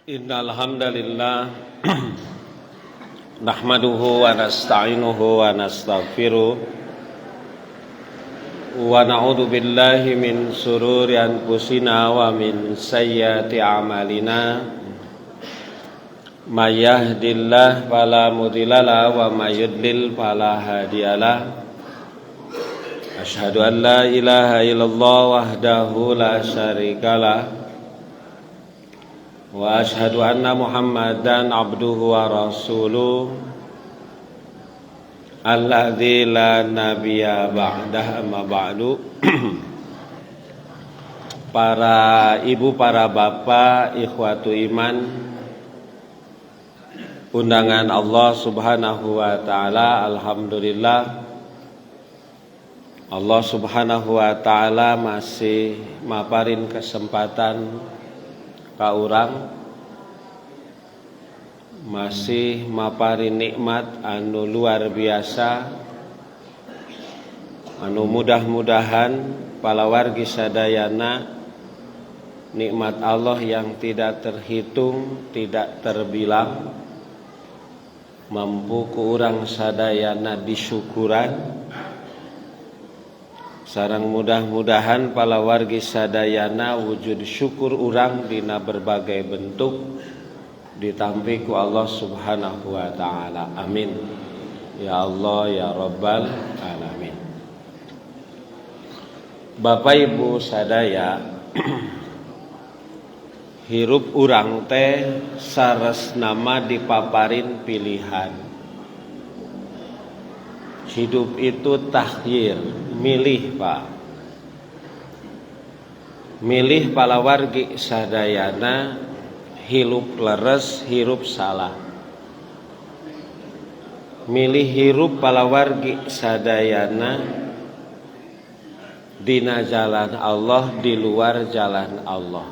Innal hamdalillah nahmaduhu wa nasta'inuhu wa nastaghfiruh wa na'udzu billahi min sururi anfusina wa min sayyiati a'malina. May yahdihillahu fala mudhillalah wa may yudlil fala hadiyalah. Asyhadu an la ilaha illallah wahdahu la syarikalah wa asyhadu anna Muhammadan abduhu wa rasuluh alladzi la nabiyya ba'dah, amma ba'du. Para ibu, para bapak, ikhwatu iman, undangan Allah Subhanahu wa taala, alhamdulillah Allah Subhanahu wa taala masih maparin kesempatan ka urang, masih maparin nikmat anu luar biasa, anu mudah-mudahan palawargi sadayana nikmat Allah yang tidak terhitung, tidak terbilang, mampu ku urang sadayana disyukuran. Sareng mudah-mudahan palawargi sadayana wujud syukur urang dina berbagai bentuk ditampi ku Allah Subhanahu wa taala. Amin. Ya Allah ya Rabbal alamin. Bapak Ibu sadaya, hirup urang teh saresna mah dipaparin pilihan. Hidup itu takhyir, milih, Pak. Milih palawargi sadayana, hirup leres, hirup salah. Milih hirup palawargi sadayana dina jalan Allah, di luar jalan Allah.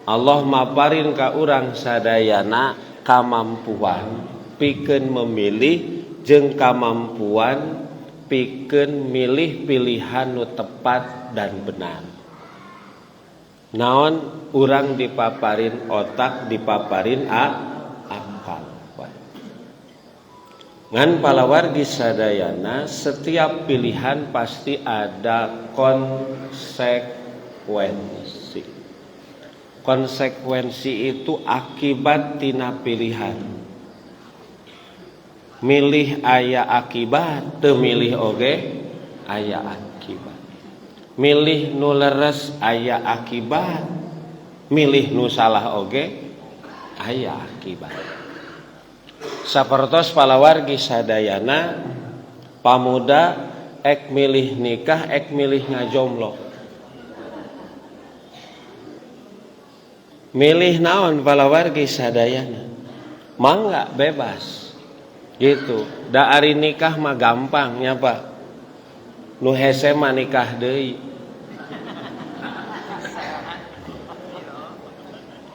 Allah maparin ka urang sadayana kamampuan pikeun memilih jeung kamampuan pikeun milih pilihan nu tepat dan benar. Naon, urang dipaparin otak, dipaparin akal. Ngan palawargi sadayana, setiap pilihan pasti ada konsekuensi. Konsekuensi itu akibat tina pilihan. Milih aya akibat, teu milih oge aya akibat. Milih nu leres aya akibat, milih nu salah oge aya akibat. Sapertos palawargi sadayana, pamuda ek milih nikah, ek milih ngajomlo. Milih naon palawargi sadayana? Mangga bebas. Gitu. Da ari nikah mah gampang nya, Pak. Nu hese mah nikah deui.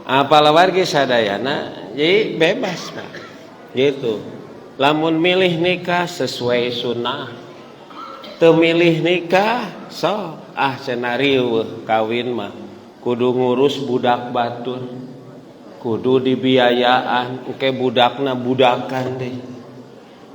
Palawargi sadayana jadi bebas, Pak. Gitu. Lamun milih nikah sesuai sunnah. Teu milih nikah sok ah cenah riweuh kawin mah kudu ngurus budak batur, kudu dibiayaan, engke budakna budakan deh.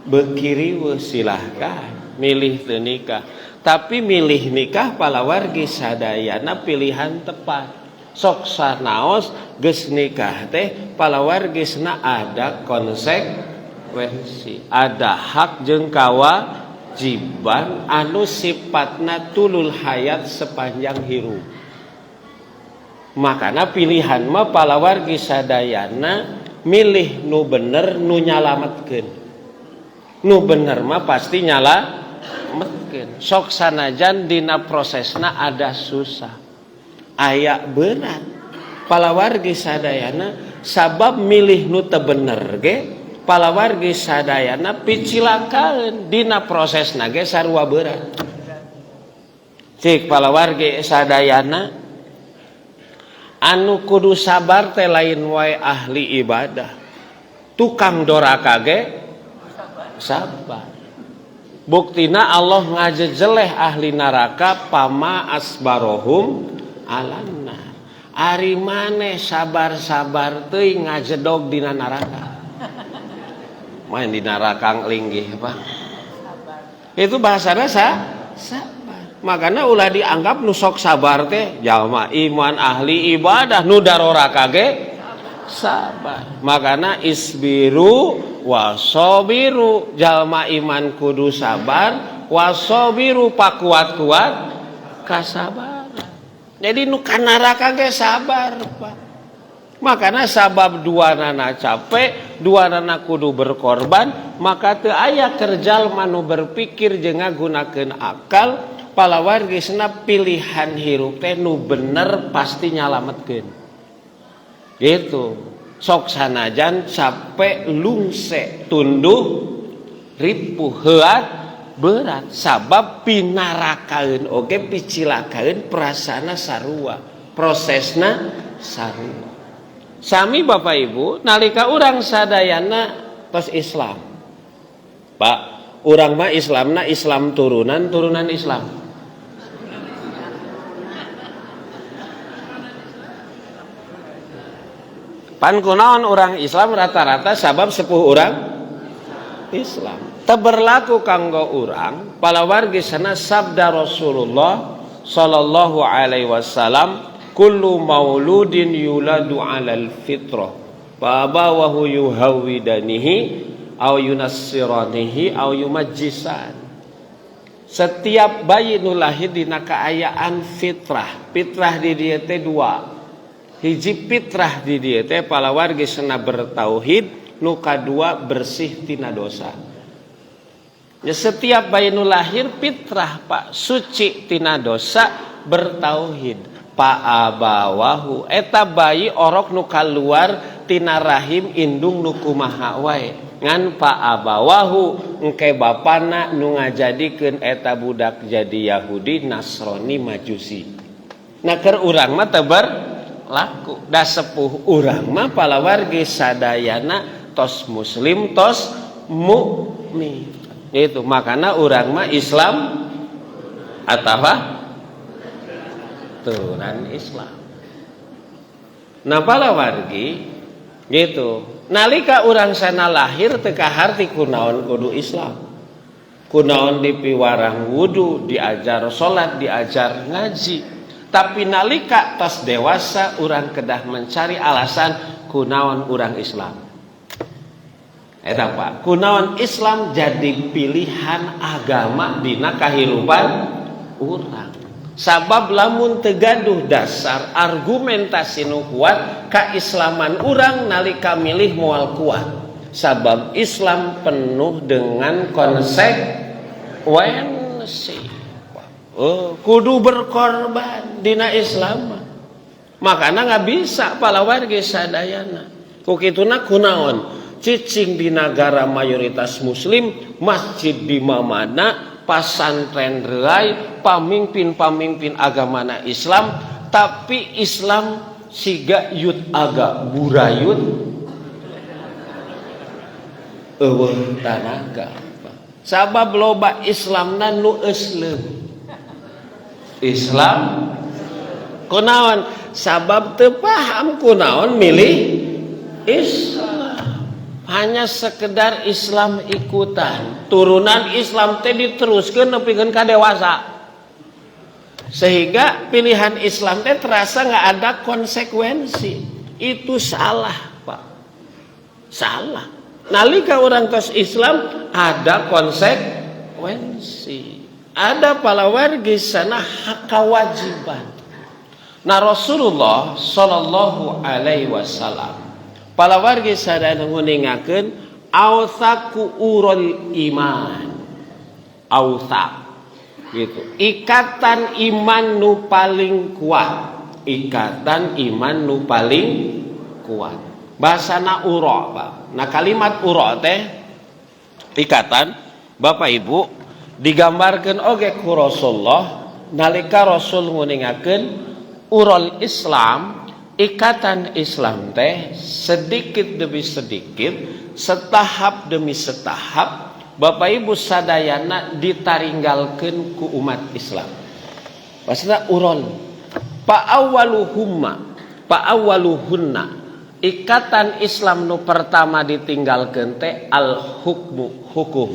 Beuki riweuh, silahkan milih teu nikah. Tapi milih nikah palawargi sadayana pilihan tepat. Sok sanaos geus nikah teh palawargisna ada konsekuensi, ada hak jeung kawajiban anu sifatna tulul hayat, sepanjang hirup. Makana pilihan mah palawargi sadayana milih nu bener, nu nyalametkeun. Nu bener mah pasti nyalametkeun. Sok sanajan dina prosesna ada susah, aya berat palawargi sadayana, sabab milih nu teu bener ge palawargi sadayana picilakaeun, dina prosesna ge sarua berat. Cik palawargi sadayana, anu kudu sabar teh lain wae ahli ibadah, tukang doraka ge sabar. Buktina Allah ngajejeleh ahli neraka, fama asbarohum alannar. Ari maneh sabar-sabar teuing ngajedog dina neraka. Main di neraka linggih apa? Itu bahasana sabar. Makanya ulah dianggap nu sok sabar teh jalma iman ahli ibadah nu daroraka ge sabar. Makanya isbiru wasobiru, jalma iman kudu sabar, wasobiru pakuat-kuat kasabaran. Jadi nu ka neraka ge sabar, Pak. Makanya sabab dua nana capek, dua nana kudu berkorban, maka teu aya kerjal nu berpikir jeung ngagunakeun akal, palawargi pilihan hirup teh nu bener pasti nyalametkeun. Gitu. Sok sanajan capek lungse tunduh ripuh heuat berat sabab pinarakaeun oge picilakaeun perasana sarua, prosesna sarua. Sami Bapak Ibu, nalika urang sadayana tos Islam. Pak, urang mah Islamna Islam turunan, turunan Islam. Pan kunaon urang Islam rata-rata sabab sepuh urang Islam. Teu berlaku kanggo urang palawargi sana sabda Rasulullah sallallahu alaihi wasallam, kullu mauludin yuladu alal fitrah fa abawahu yuhawidanihi aw yunassiranihi aw yumajjisan. Setiap bayi nu lahir dina kaayaan fitrah. Fitrah di dieu teh dua. Hiji fitrah di dieu teh palawargi sena bertauhid, nu kadua bersih tina dosa. Ya, setiap bayi nu lahir fitrah, Pak, suci tina dosa, bertauhid. Fa abawahu eta bayi orok nu kaluar tina rahim indung nu kumaha wae, ngan fa abawahu engke bapana nu ngajadikeun eta budak jadi Yahudi, Nasrani, Majusi. Nah, keur urang mah teu berlaku, da sepuh urang mah palawargi sadayana tos muslim, tos mukmin. Itu makana urang mah Islam atawa turunan Islam. Nah, palawargi gitu. Nalika urang sana lahir teu kaharti kunaon kudu Islam. Kunaon dipiwarang wudu, diajar salat, diajar ngaji. Tapi nalika tos dewasa urang kedah mencari alasan kunaon urang Islam. Eta Pak, kunaon Islam jadi pilihan agama dina kahirupan urang. Sabab lamun tegaduh dasar argumentasi nu kuat, keislaman urang nalika milih moal kuat. Sabab Islam penuh dengan konsekuensi. Oh, kudu berkorban dina Islam. Makanya nggak bisa palawargi sadayana. Ku kituna kunaon? Cicing di negara mayoritas muslim, masjid di mamana, pasantren reuay, pamimpin-pamimpin agamana Islam, tapi Islam siga yut aga burayut eueuh tanaga. Sabab loba Islamna nu eusleum. Islam kunaon? Sabab teu paham kunaon milih Islam. Hanya sekedar Islam ikutan. Turunan Islam teh diteruskeun nepikeun ka dewasa. Sehingga pilihan Islam teh terasa nggak ada konsekuensi. Itu salah, Pak. Salah. Nalika orang tos Islam ada konsekuensi. Ada palawargi sana hak kewajiban. Nah, Rasulullah Shallallahu alaihi wasallam palawargi sadaya nguningakeun autsaku urul iman. Autsak gitu. Ikatan iman nu paling kuat. Ikatan iman nu paling kuat. Bahasana uro, Pak. Nah, kalimat uro teh ikatan, Bapak Ibu, digambarkan oge ku Rasulullah nalika Rasul nguningakeun urol Islam, ikatan Islam teh sedikit demi sedikit, setahap demi setahap, Bapak Ibu sadayana ditaringgalkeun ku umat Islam. Maksudna urol. Fa awwaluhumma Fa awwaluhunna, ikatan Islam nu pertama ditinggalkeun teh al hukmu, hukum.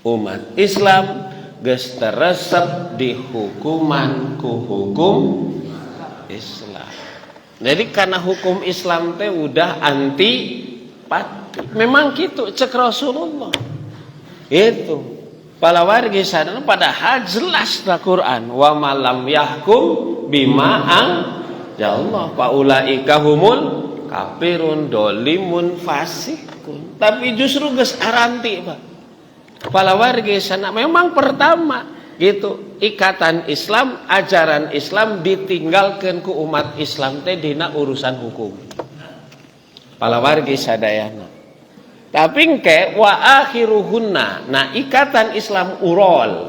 Umat Islam geus teresep dihukuman ku hukum Islam. Jadi karena hukum Islam teh udah anti pati. Memang gitu cek Rasulullah. Itu. Palawargi sadaya, padahal jelas di Quran wa man lam yahkum bima anzalallah faulaika humul kafirun dolimun fasikun. Tapi justru geus aranti, Pak. Palawargi sana memang pertama gitu ikatan Islam, ajaran Islam ditinggalkan ku umat Islam teh dina urusan hukum, palawargi sadayana. Tapi engke wa akhiruhunna, nah, ikatan Islam, urol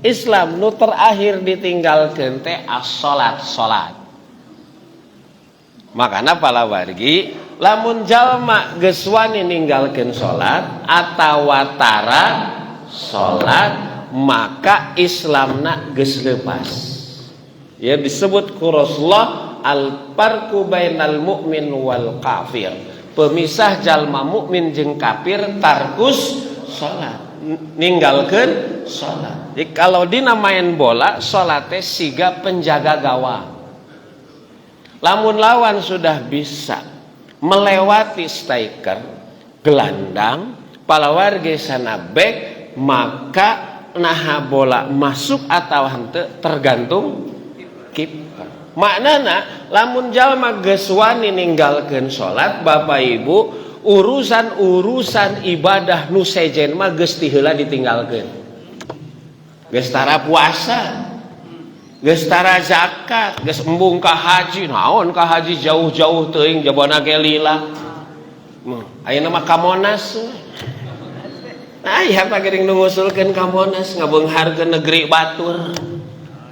Islam nu terakhir ditinggalkan teh as-salat, salat. Makana palawargi, lamun jalma geus wani ninggalkeun salat atawa tara salat, maka Islamna geus lepas. Ya, disebut ku Rasulullah al farqu bainal mukmin wal kafir, pemisah jalma mukmin jeung kafir tarkus salat, ninggalkeun salat. Jadi kalau dina main bola, salat siga penjaga gawang. Lamun lawan sudah bisa melewati striker, gelandang, palawargi sana back, maka naha bola masuk atau henteu tergantung kiper. Maknana lamun jalma geus wani ninggalkeun salat, Bapak Ibu, urusan-urusan ibadah nu sejen mah geus ti heula ditinggalkeun. Geus tara puasa, geus tara zakat, geus embung ka haji, naon ka haji jauh-jauh teuing jabona ge lila. Ayeuna mah ka Monas. Nah, ya Pak, geuning nu ngusulkeun ka Monas ngabeungharkeun negeri batur.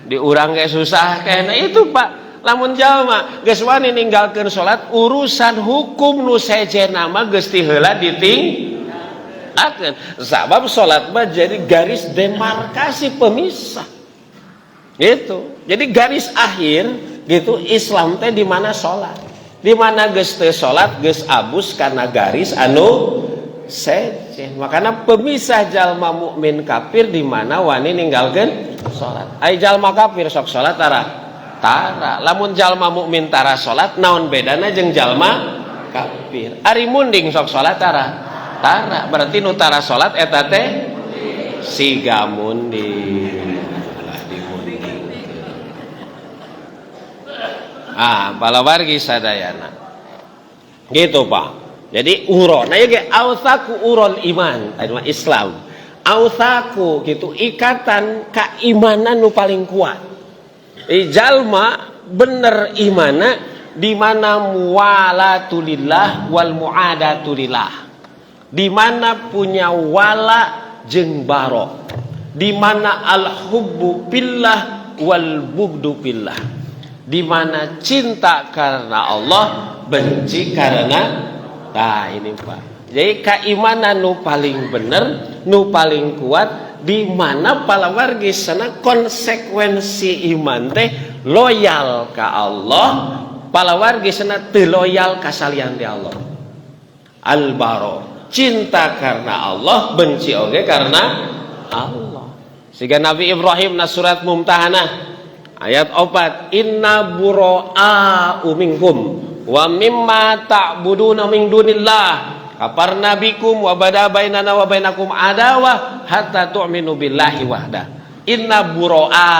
Di urang ge susah kayaknya itu, Pak. Lamun jalma geus wani ninggalkeun salat, urusan hukum nu sejenna mah geus ti heula ditinggalkeun. Sabab salat mah jadi garis demarkasi pemisah. Gitu. Jadi garis akhir gitu Islam teh di mana salat. Di mana geus teu salat, geus abus karena garis anu sejen. Makanya pemisah jalma mukmin kafir di mana wani ninggalkeun salat. Ai jalma kafir sok salat tara? Tara. Lamun jalma mukmin tara salat, naon bedana jeung jalma kafir? Ari munding sok salat tara? Tara. Berarti nu tara salat eta teh siga munding. Lah dimunding. Ah, palawargi sadayana. Gitu, Pak. Jadi uro, nah ya autsaku ural iman, tadi mah Islam. Autsaku gitu ikatan keimanan nu paling kuat. Jalma bener imana di mana muwalatulillah wal muadatulillah. Di mana punya wala jeung baro. Di mana al hubbu billah wal bugdu billah. Di mana cinta karena Allah, benci karena. Nah, ini Pak. Jadi keimanan nu paling bener, nu paling kuat di mana palawargi sana konsekuensi iman teh loyal ke Allah, palawargi sana teu loyal ka salian di Allah. Al-baro, cinta karena Allah, benci oge karena Allah. Sehingga Nabi Ibrahim na surat Mumtahanah ayat 4, inna buro'a minkum wa mimma ta'buduna min dunillah kafarna bikum wa bada bainana wa bainakum adawah hatta tu'minu billahi wahda. Inna buro'a,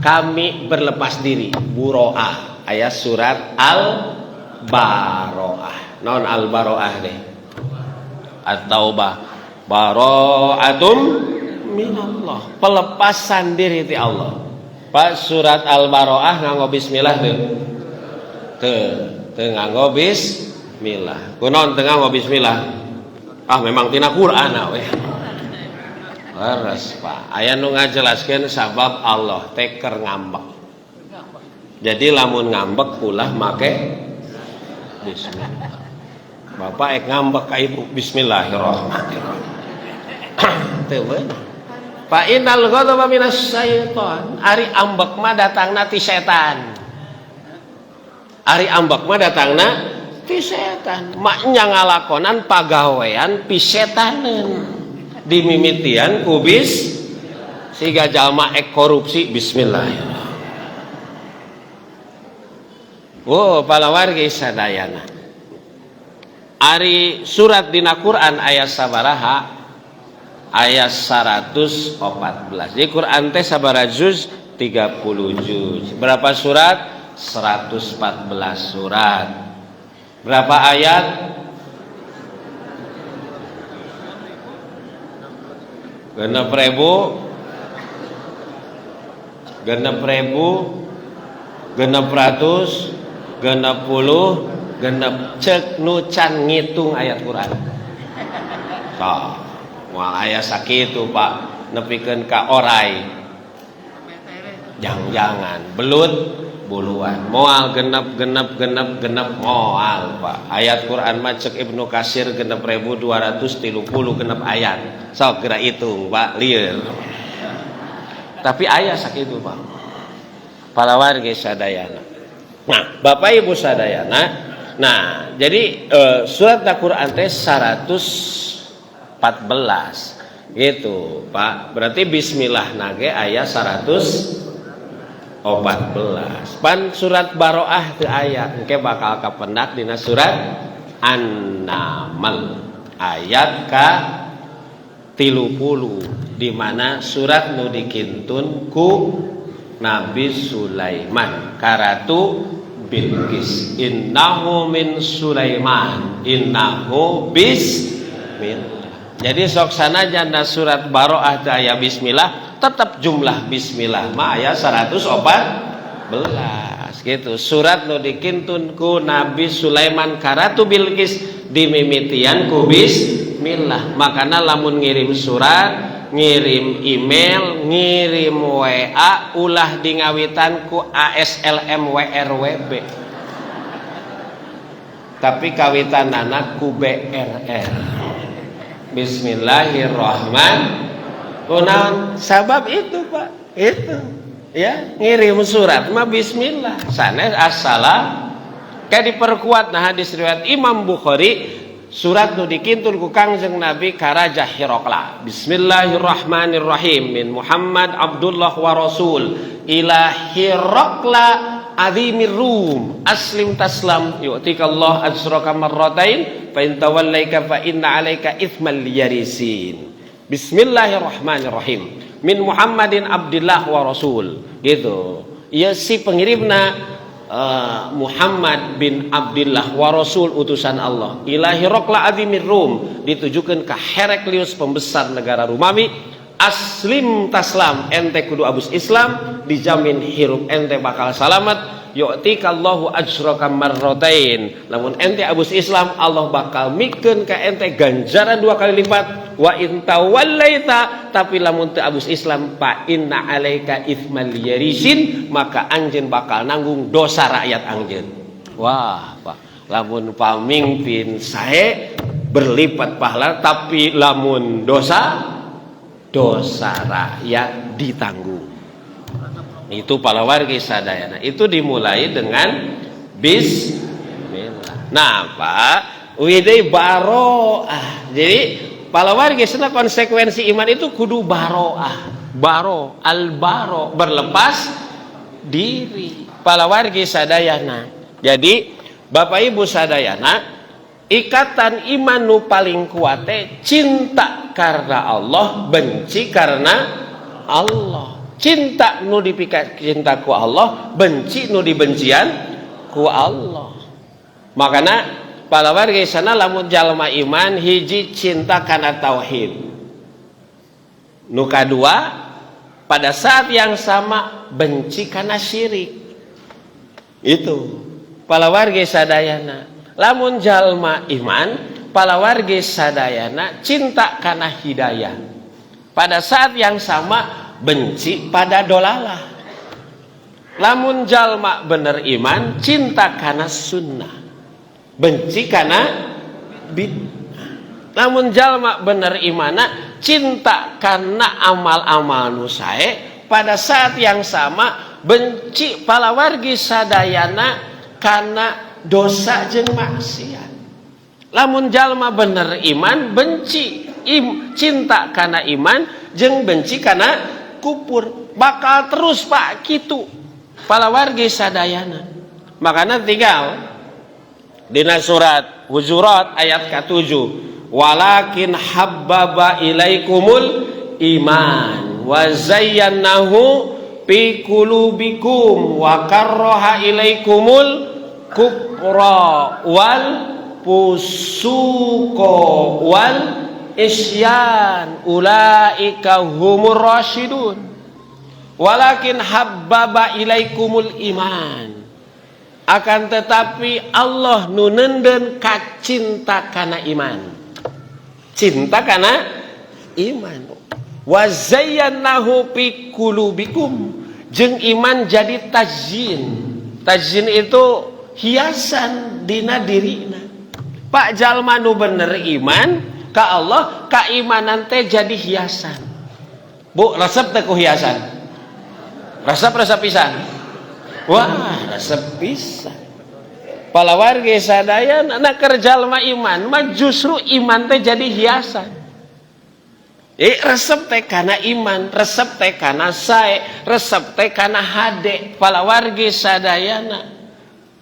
kami berlepas diri. Buro'a ayat surat al baro'ah. Non al baro'ah deh, at-taubah, baro'atum minallah, pelepasan diri ti Allah. Pak, surat al baro'ah nganggo bismillah tuh? Teu, teu nganggo bismillah. Kunaon teu nganggo bismillah? Ah, memang tina Quran we. Leres, Pak. Aya nu ngajelaskeun sabab Allah teh keur ngambek. Jadi lamun ngambek ulah make bismillah. Bapak ek ngambek ka ibu, bismillahirrahmanirrahim. Teu beunang. Fa innal ghadaba minas syaitan. Ari ambek mah datangna ti setan. Ari ambek mah datangna ti setan. Maknya ngalakonan pagawean pisetaneun. Dimimitian ku bis siga jalma ek korupsi bismillahirrahmanirrahim. Oh, palawargi sadayana. Ari surat dina Quran ayat sabaraha? Ayat 114. Jadi Quran teh sabaraha juz? 30 juz. Berapa surat? 114 surat. Berapa ayat? Genep ribu, 6.666 cek nu can ngitung ayat Quran. Tah, moal aya sakitu Pak, nepikeun ka orai. Jangan-jangan belut buluan. Moal genep genep genep genep moal Pak. Ayat Quran mah cek Ibnu Kasir 6.230 genep ayat. Sok geura hitung Pak, lieur. Tapi aya sakitu Pak. Palawargi sadayana. Nah, Bapak Ibu sadayana, nah, jadi surat Al-Qur'an teh 114 gitu, Pak. Berarti bismillah nage aya 114. Pan surat Baroah teu aya, engke bakal kapendak dina surat An-Naml ayat ka 30 di mana surat nu dikintun ku Nabi Sulaiman karatu Bilqis. Innahu min Sulaiman, innahu bismillah. Jadi sok sanajan surat Baroah teu aya bismillah, tetap jumlah bismillah mah aya 114 gitu. Surat nu dikintun ku Nabi Sulaiman karatu Bilqis dimimitian ku bismillah. Makana lamun ngirim surat, ngirim email, ngirim WA, ulah di ngawitan ku ASLMWRWB, tapi kawitanana ku BRR, bismillahirrahmanirrahim. Kunaon sabab itu Pak? Itu ya ngirim surat mah bismillah sanes assalam. Kayak diperkuat nah hadis riwayat Imam Bukhari, surat nu dikintun ku Kangjeng Nabi ka Raja Hirokla. Bismillahirrahmanirrahim min Muhammad Abdullah wa Rasul ila Hirokla azimir Rum, aslim taslam yu'tikallah ajraka marratain, fa in tawallaika fa inna alaika ithmal yarisin. Bismillahirrahmanirrahim min Muhammadin Abdullah wa Rasul gitu. Ya si pengirimna Muhammad bin Abdullah wa Rasul utusan Allah ila Hirokla azimir Rum, ditujukan ke Heraklius pembesar negara Romawi. Aslim taslam, ente kudu abus Islam, dijamin hirup ente bakal salamat. Yu'tikallahu ajraka marratain, lamun ente abus Islam Allah bakal mikeun ka ente ganjaran 2 kali lipat. Wa in tawallaita, tapi lamun teu abus Islam, fa inna alaika ithmal yarisin, maka anjeun bakal nanggung dosa rakyat anjeun. Wah Pak, lamun pamimpin sae berlipat pahala, tapi lamun dosa, dosa rakyat ditanggung. Itu palawargi sadayana. Itu dimulai dengan bismillah. Nah Pak, widei baroah. Jadi palawargi sana konsekuensi iman itu kudu baroah. Baro, al baro, berlepas diri. Palawargi sadayana. Jadi Bapak Ibu sadayana, ikatan iman nu paling kuate cinta karena Allah, benci karena Allah. Cinta nu dipika cinta ku Allah, benci nu dibencian ku Allah. Makana palawargi sana lamun jalma iman hiji cinta karena tauhid. Nu kadua pada saat yang sama benci karena syirik. Itu palawargi sadayana. Lamun jalma iman palawargi sadayana cinta karena hidayah. Pada saat yang sama benci pada dolalah. Lamun jalma bener iman cinta karena sunnah, benci karena bid'ah. Lamun jalma bener imana cinta karena amal-amal nu sae, pada saat yang sama benci palawargi sadayana Karena dosa jeung maksiat. Lamun jalma bener iman, benci cinta karena iman jeung benci karena kupur, bakal terus, Pak, kitu palawargi sadayana. Makanya tinggal dina surat Hujurat ayat ke-7, walakin habbaba ilaikumul iman wa zayyanahu fi qulubikum wa karraha ilaikumul kufra wal fusuqa wal isyan ulaika humur rasyidun. Walakin habbaba ilaikumul iman, akan tetapi Allah nu neundeun kacinta kana iman, cinta kana iman, wa zayyanahu fi qulubikum, jeung iman jadi tazyin. Tazyin itu hiasan dina dirina, Pak. Jalma nu bener iman ka Allah, keimanan teh jadi hiasan. Bu, resep teh ku hiasan? Resep, resep pisan. Wah, resep pisan. Palawargi sadayana, nah, keur jalma iman mah justru iman teh jadi hiasan. Resep teh kana iman, resep teh kana sae, resep teh kana hade. Palawargi sadayana,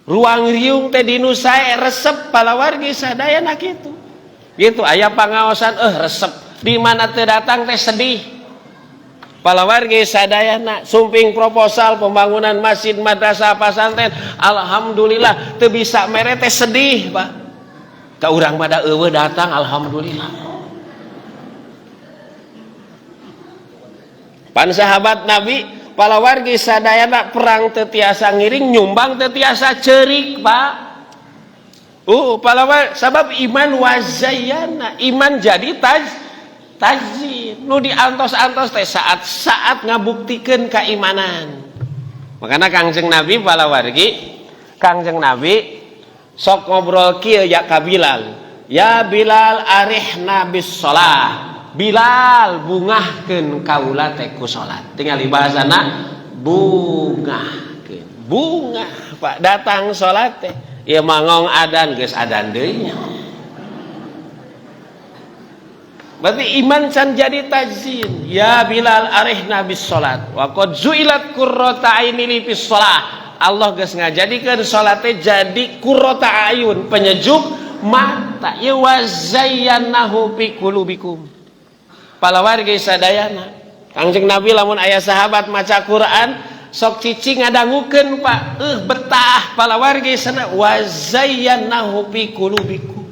ruang riung teh dinu sae resep, palawargi sadayana. Kitu gitu aya pangaosan, resep. Di mana teu datang teh sedih, palawargi sadayana. Sumping proposal pembangunan masjid, madrasah, pesantren, alhamdulillah, teu bisa mere teh sedih, Pak. Ka urang mah da euweuh datang, alhamdulillah. Pan sahabat Nabi, palawargi sadayana, perang teu tiasa ngiring, nyumbang teu tiasa ceurik, Pak. Palawar sabab iman wazayana, iman jadi tazyin. Nu diantos-antos teh saat-saat ngabuktikeun keimanan. Makanya Kangjeng Nabi, palawargi, Kangjeng Nabi sok ngobrol kieu ya ka Bilal. Ya Bilal, arihna bis shalah. Bilal, bungahkeun kaula teh ku salat. Tinggal bahasana bungahkeun. Bungah, Pak, datang salat teh. Ya mangong adan geus adan deui nya. Berarti iman can jadi tazyin. Ya Bilal, arihna bis salat. Wa qad zu'ilat qurrata aini li fis shalah. Allah geus ngajadikeun salat teh jadi qurrata ayun, penyejuk mata. Ya wazayyanahu fi qulubikum. Palawargi sadayana, Kangjeng Nabi lamun aya sahabat maca Quran sok cicing ngadangukeun, Pak. Betah, palawargi sana. Wazayyanahu fi qulubikum,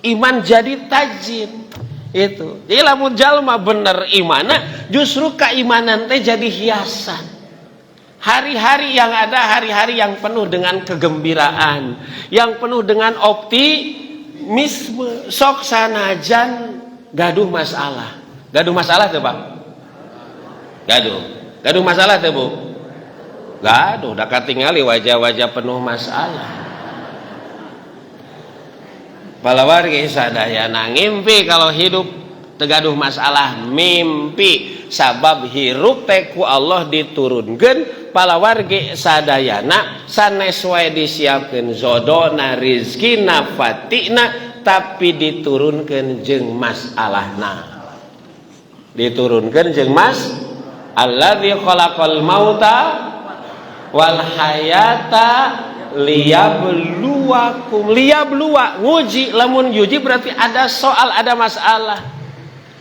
iman jadi tazyin itu. Jadi lamun jalma bener imana, justru keimanan teh jadi hiasan. Hari-hari yang ada, hari-hari yang penuh dengan kegembiraan, yang penuh dengan optimisme. Sok sanajan gaduh masalah. Gaduh masalah tuh, Pak? Gaduh. Gaduh masalah tuh, Bu? Gaduh, dah katingali wajah-wajah penuh masalah. Palawargi sadayana, ngimpi kalau hidup teu gaduh masalah, mimpi. Sabab hirup teh ku Allah diturunkeun, palawargi sadayana, sanes wae disiapkeun zodona, rizkina, fatina, tapi diturunkeun jeung masalahna. Diturunkan jeung mas alladzi khalaqal mauta wal hayata liyabluwakum. Liyabluwa, nguji. Lamun yuji berarti ada soal, ada masalah.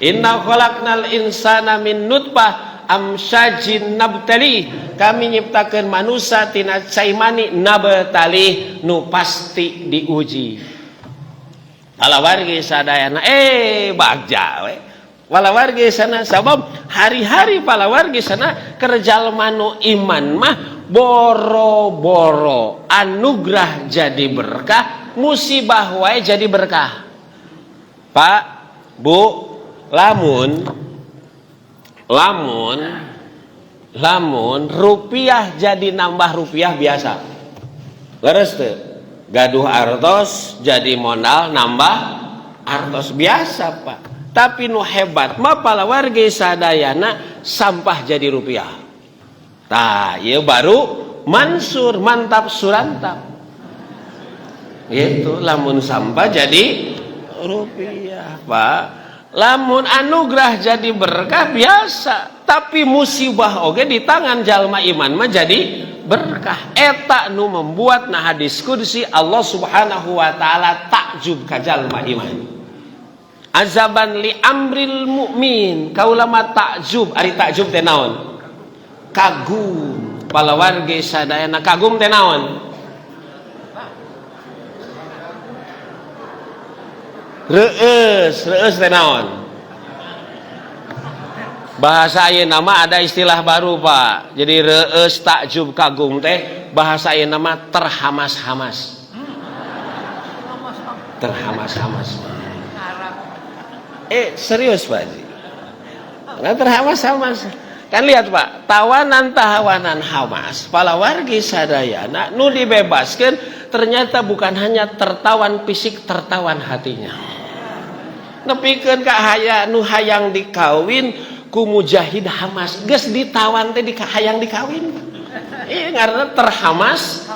Inna khalaqnal insana min nutfah amsyajin nabtali, kami nyiptakeun manusia tina cai mani, nabtali, nu pasti diuji. Palawargi sadayana, bagja we palawargi sana, sabab hari-hari palawargi sana keur jalma nu iman mah boro-boro anugerah jadi berkah, musibah wae jadi berkah. Pak, Bu, lamun lamun lamun rupiah jadi nambah rupiah biasa, leres teu? Gaduh artos jadi modal nambah artos biasa, Pak. Tapi nu hebat mah, palawargi sadayana, sampah jadi rupiah. Tah, ieu baru Mansur, mantap surantap. Gitu, lamun sampah jadi rupiah, Pak. Lamun anugerah jadi berkah biasa, tapi musibah oge di tangan jalma iman mah jadi berkah. Eta nu membuat nah hadis qudsi Allah Subhanahu wa taala takjub ka jalma iman. Ajaban li amril mukmin, kaula mah takjub. Ari takjub teh naon? Kagum. Palawargi sadayana kagum teh naon? Reus, reus teh naon? Bahasa ayeuna mah ada istilah baru, Pak. Jadi reus, takjub, kagum teh bahasa ayeuna mah terhamas-hamas. Terhamas-hamas. Serius Pak Haji. Nggak terhamas-hamas. Kan lihat Pak, tawanan-tawanan Hamas, palawargi sadayana nu dibebaskan ternyata bukan hanya tertawan fisik, tertawan hatinya. Nepikeun ka haya nu hayang dikawin ku mujahid Hamas, geus ditawan teh hayang dikawin. Iya ngaranna terhamas.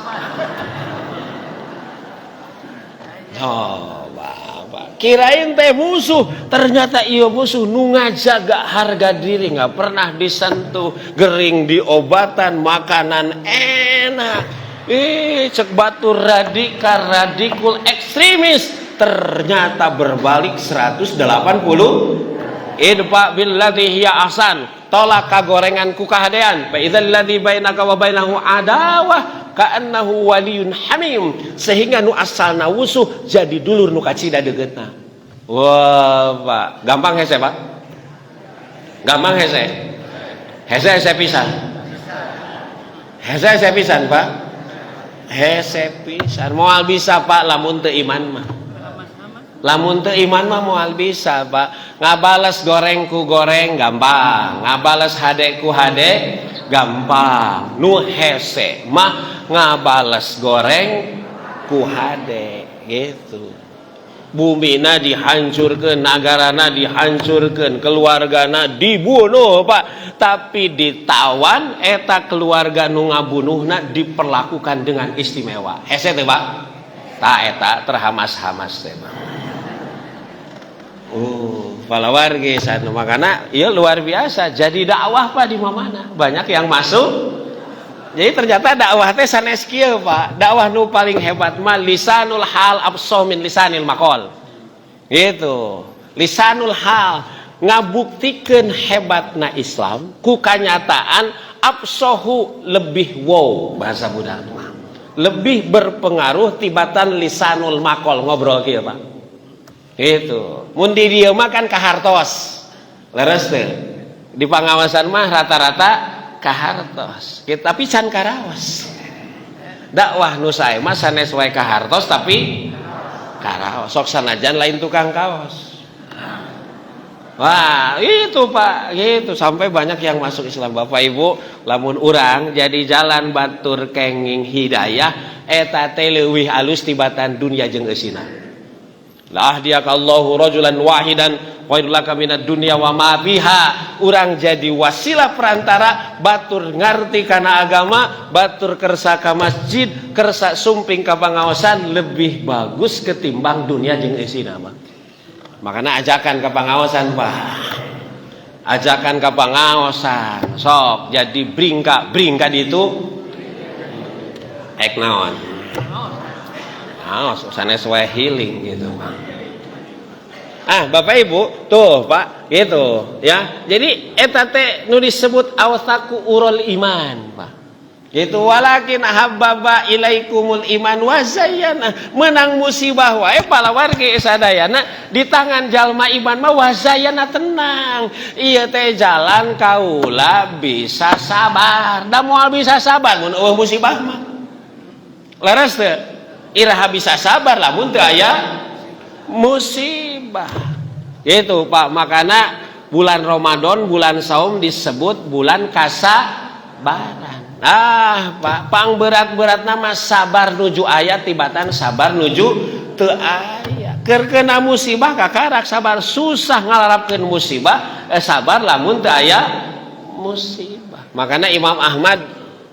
Oh, Bapak. Kirain teh musuh, ternyata iya musuh nu ngajaga harga diri, nggak pernah disentuh, gering diobatan, makanan enak. Cek batur radikal, radikul ekstremis, ternyata berbalik 180. Idfa billati hiya ahsan, tolak kagorengan ku kahadean. Fa idzal ladzi bainaka wa bainahu adawah ka'annahu waliyun hamim, sehingga nu asalna wusuh jadi dulur nu kacida deukeutna. Wah, Pak, gampang hese, Pak? Gampang hese. Hese hese pisan. Hese hese pisan, Pak. Hese pisan. Moal bisa, Pak, lamun teu iman mah. Lamun teu iman mah moal bisa, Pak. Ngabales goreng ku goreng gampang, ngabales hade ku hade gampang. Nu hese mah ngabales goreng ku hade gitu. Bumina dihancurkeun, nagarana dihancurkeun, keluargana dibunuh, Pak. Tapi ditawan eta keluarga nu ngabunuhna diperlakukan dengan istimewa. Hese teh, Pak? Tah eta terhamas-hamas teh, Pak. Palawargi sanu makana ieu luar biasa jadi dakwah, Pak, di mana-mana. Banyak yang masuk. Jadi ternyata dakwah teh sanes kieu, Pak. Dakwah nu paling hebat mah lisanul hal absah min lisanil maqal. Gitu. Lisanul hal ngabuktikeun hebatna Islam ku kanyataan absahu lebih wow bahasa budak mah. Lebih berpengaruh tibatan lisanul maqal ngobrol kieu, Pak. Gitu. Mun di dieu mah kan kahartos. Leres teu? Di pangawasan mah rata-rata kahartos. Tapi can karaos. Dakwah nu sae mah sanes wae kahartos tapi karaos. Sok sanajan lain tukang kaos. Wah, itu Pak, gitu sampai banyak yang masuk Islam. Bapak Ibu, lamun urang jadi jalan batur kenging hidayah eta teh leuwih alus tibatan dunia jeung eusina. Lah diakallahu rajulan wahidan khairul laka minad dunya wa ma fiha. Urang jadi wasilah perantara batur ngarti kana agama, batur kersa ka masjid, kersa sumping ka pangaosan lebih bagus ketimbang dunia jeung eusina, Pak. Makanya ajakan ke pangaosan, Pak. Ajakan ke pangaosan. Sok jadi bringka, bringka ditu ek naon? Naos, sanes wae healing gitu, Pak. Ah, Bapak Ibu, tuh, Pak, gitu ya. Jadi eta teh nu disebut awsaku urul iman, Pak. Gitu walakin habbaba ilaikumul iman wa zayyana. Menang musibah wae palawargi sadayana di tangan jalma iman mah wa zayyana tenang. Ieu teh jalan kaula bisa sabar. Da moal bisa sabar mun eueuh musibah mah. Leres teu? Iraha bisa sabar lamun teu aya musibah. Gitu, Pak. Makana bulan Ramadan, bulan saum disebut bulan kasabaran. Ah, Pak, pang berat-berat nama sabar nuju ayat tibatan sabar nuju teu aya. Keur kena musibah kakarak sabar, susah ngalarapkeun musibah, sabar lamun teu aya musibah. Makana Imam Ahmad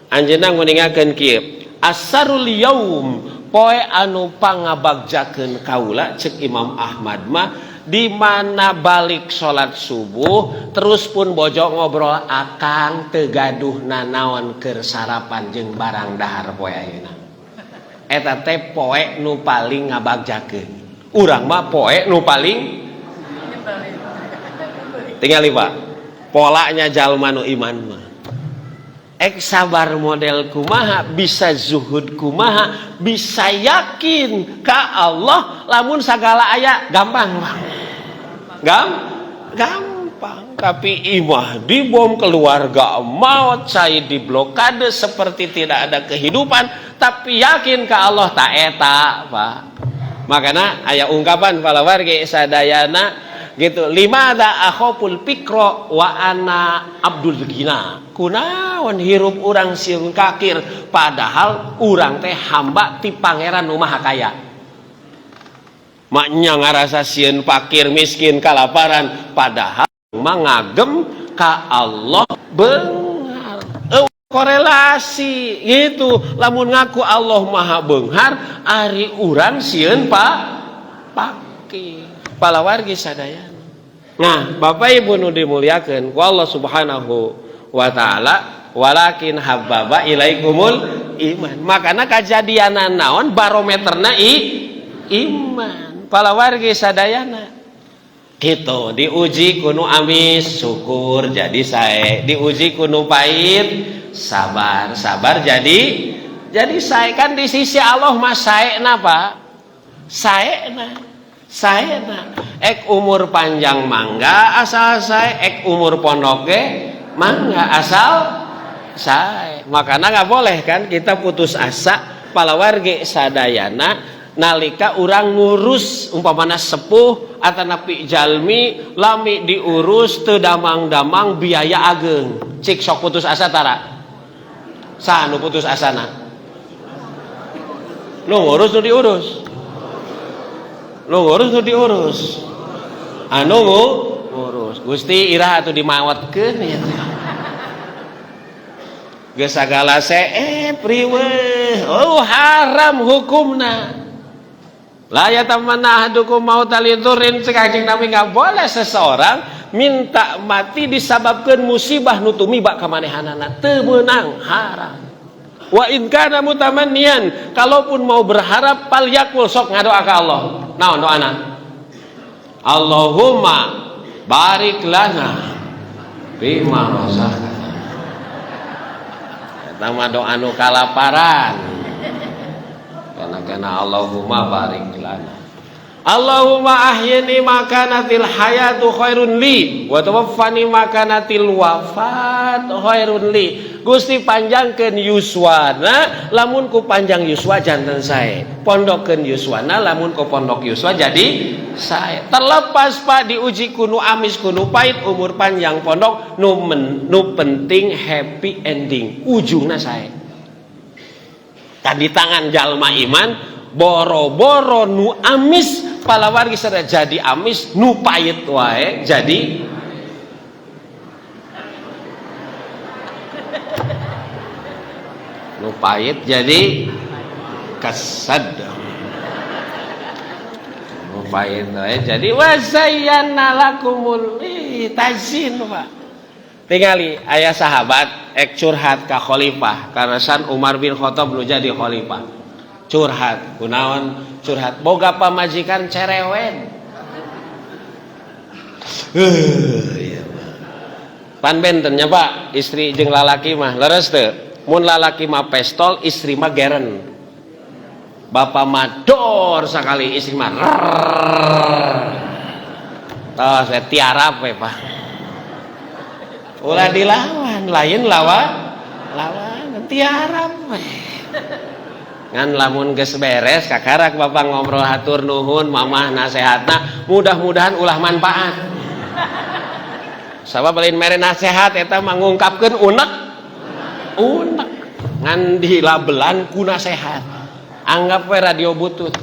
anjeunna nguningakeun kieu, asarul yaum Poe anu pangabagjakeun kaula cek Imam Ahmad mah di mana balik salat subuh terus pun bojo ngobrol akang teu gaduh nanaon keur sarapan jeung barang dahar poe ayeuna. Eta teh poe nu paling ngabagjakeun. Urang mah poe nu paling tingali Pak. Polanya jalma nu iman mah. Ek sabar model kumaha, bisa zuhud kumaha, bisa yakin ka Allah lamun sagala aya gampang Pak. Gampang. Tapi imah dibom, keluarga maut, saya diblokade seperti tidak ada kehidupan, tapi yakin ke Allah tak eta Pak. Makanya aya ungkapan para wargi sadayana gitu, limada akhaful faqra wa ana abdul ghina. Kunaon hirup urang sieun kakir padahal urang teh hamba ti pangeran nu maha kaya. Maknya ngarasa sieun fakir miskin kalaparan padahal mah ngagem ka Allah beunghar. Korelasi gitu, lamun ngaku Allah maha beunghar ari urang sieun pak fakir. Palawargi sadayana. Nah, Bapak Ibu nu dimuliakeun ku Allah Subhanahu wa taala, walakin habbaba ilaikumul iman. Makana kajadianan naon barometerna iman. Palawargi sadayana. Gitu, diuji ku nu amis syukur jadi sae, diuji ku nu pahit sabar, sabar jadi sae. Kan di sisi Allah mah sae napa? Sae na. Sae na. Ek umur panjang mangga asal sae, ek umur pondok ge mangga asal sae. Makanya nggak boleh kan kita putus asa palawargi sadayana nalika urang ngurus umpamana sepuh atau napi jalmi lami diurus teu damang-damang biaya ageng, cik sok putus asa tara? Saha nu putus asana? Nu ngurus, nu diurus? Nu ngurus, nu diurus? Anu ngurus. Gusti, iraha atuh dimawatkeun ya teh? Geus sagala seep riweuh. Oh, haram hukumna. La yatamanna ahadukum mauta lidurrin, cek Kanjeng Nabi, nggak boleh seseorang minta mati disababkeun musibah nu tumiba ka manehanana, teu meunang, haram. Wa in kana mutamanniyan, kalaupun mau berharap, falyaqul, sok ngadoa ka Allah. Naon doana? Allahumma barik lana fima razaqtana. Eta mah doa nu kalaparan. Karena Allahumma barik lana. Allahumma ahyini ma kanatil hayatu khairun li wa tawaffani ma kanatil wafat khairun li. Gusti, panjangkeun yuswana lamun ku panjang yuswa janten sae. Pondokkeun yuswana lamun ku pondok yuswa jadi sae. Terlepas Pak diuji ku nu amis ku nu pahit, umur panjang pondok, nu penting happy ending, ujungna sae. Kan di tangan jalma iman boro-boro nu amis palawargi sada jadi amis, nu pahit wae jadi. Nu pahit jadi kesed, nu pahit wae jadi. Wazayyana lakumul tazin Pak. Tingali aya sahabat ek curhat ka khalifah karena san Umar bin Khattab nu jadi khalifah. Curhat kunaon? Curhat boga pamajikan cerewet. Iya mah. Pan benten nya Pak, istri jeung lalaki mah leres teu? Mun lalaki mah pestol, istri mah geren. Bapak mah dor sakali, istri mah rrrr. Tos saya tiarap we Pak. Ulah dilawan, lain lawan lawan tiarap we. Ngan lamun geus beres kakarak bapak ngobrol, hatur nuhun mamah nasehatna, mudah-mudahan ulah manfaat. Sabab lain mere nasehat eta mah, ngungkapkeun unek unek ngan dilabelan ku nasehat. Anggap we radio butut.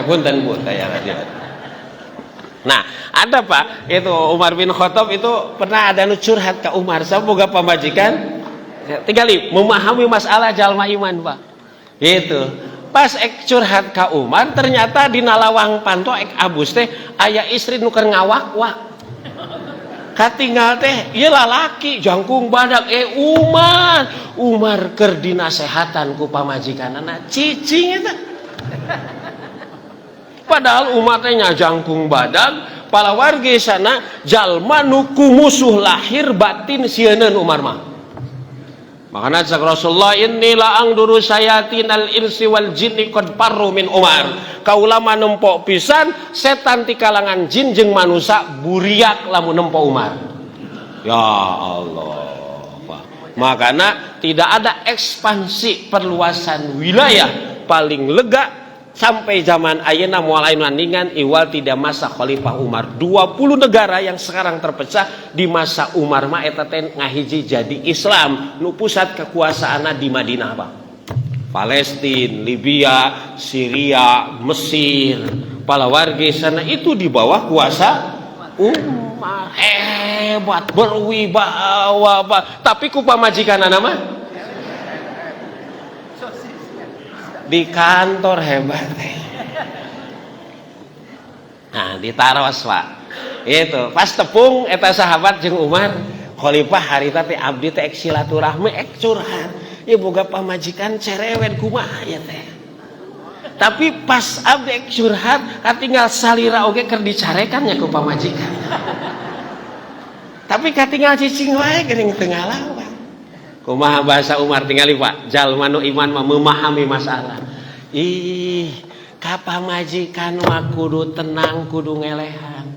Punten Bu, ya radio. Nah, ada Pak, itu Umar bin Khattab itu pernah ada nu curhat ke Umar, saya boga pamajikan, tinggali memahami masalah jalma iman, Pak. Gitu. Pas ek curhat ka Umar, ternyata di lawang panto ek abus teh aya istri nu keur ngawak-wak. Katinggal teh ieu lalaki jangkung badak, Umar. Umar keur dinasehatan ku pamajikanana, cicing eta. Padahal Umar teh nya jangkung badak, palawargi sana jalma nu ku musuh lahir batin sieuneun Umar mah. Makanya cek Rasulullah, "Inni la angduru syayatinal insi wal jinni qad farru min Umar." Kaula mah nempo pisan setan ti kalangan jin jeung manusia buriak lamun nempo Umar. Ya Allah. Makanya tidak ada ekspansi perluasan wilayah paling lega sampai zaman ayeuna, moal aya nandingan iwal tidak masa Khalifah Umar. 20 negara yang sekarang terpecah di masa Umar mah eta teh ngahiji jadi Islam, nu pusat kekuasaanna di Madinah, Pak. Palestina, Libya, Syria, Mesir, palawargi sana itu di bawah kuasa Umar. Hebat, berwibawa, Pak. Tapi ku pamajikanana mah di kantor hebat. Nah, ditaros, Pak. Itu pas tepung eta sahabat jeung Umar, khalifah harita teh abdi teh ek silaturahmi, ek curhat. Ya boga pamajikan cerewet, kumaha ya teh. Tapi pas abdi ek curhat, katinggal salira oge keur dicarekan nya ku pamajikan. Tapi katinggal cicing wae geuning teu ngalawan. Kumaha bahasa Umar? Tingali, Pak, jalma nu iman mah memahami masalah. Ih, ka pamajikan mah kudu tenang, kudu ngelehan.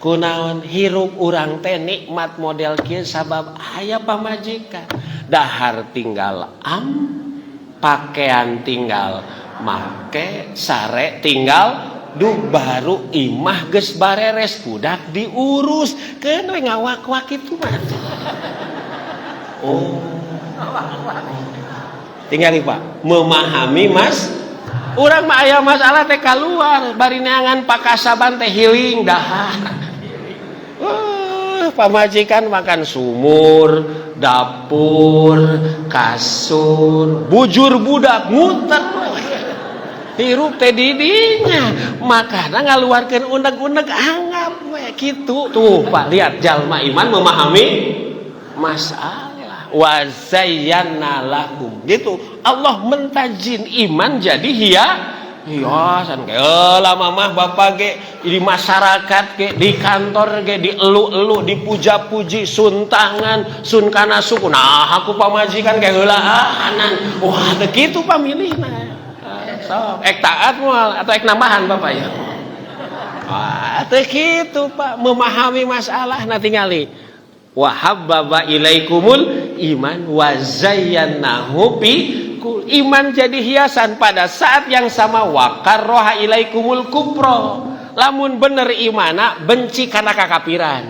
Kunaon? Hirup urang teh nikmat model kieu sabab aya pamajikan. Dahar tinggal am, pakaian tinggal make, sare tinggal duh, baru imah geus bareres, budak diurus, keun we ngawak-wak itu mah. Oh. Tinggal nih, Pak, memahami mas. Urang mah aya masalah teh keluar, bari neangan pakasaban teh healing dahar. Pamajikan makan sumur, dapur, kasur, bujur budak muter. Hirup teh didinya, makana ngaluarkeun unek-unek anggap we kitu. Tuh, Pak, lihat jalma iman memahami masalah. Wa zayyana lakum gitu. Allah mentajin iman jadi hiasan. Kayak lama mah bapak ge di masyarakat ge, di kantor ge dielu-elu, dipuja-puji, suntangan, sun kana suku. Nah, aku pamajikan kayak heulaanan. Wah, teu kitu pamilihna. Sok ek taat moal atau ek nambahan, Bapak ya. Wah, teu kitu, Pak, memahami masalah. Nah, tingali, wa habbaba ilaikumul iman wa zayyanahu fi, iman jadi hiasan. Pada saat yang sama wa karroha ilaikumul kufro. Lamun bener imana, benci karena kakapiran,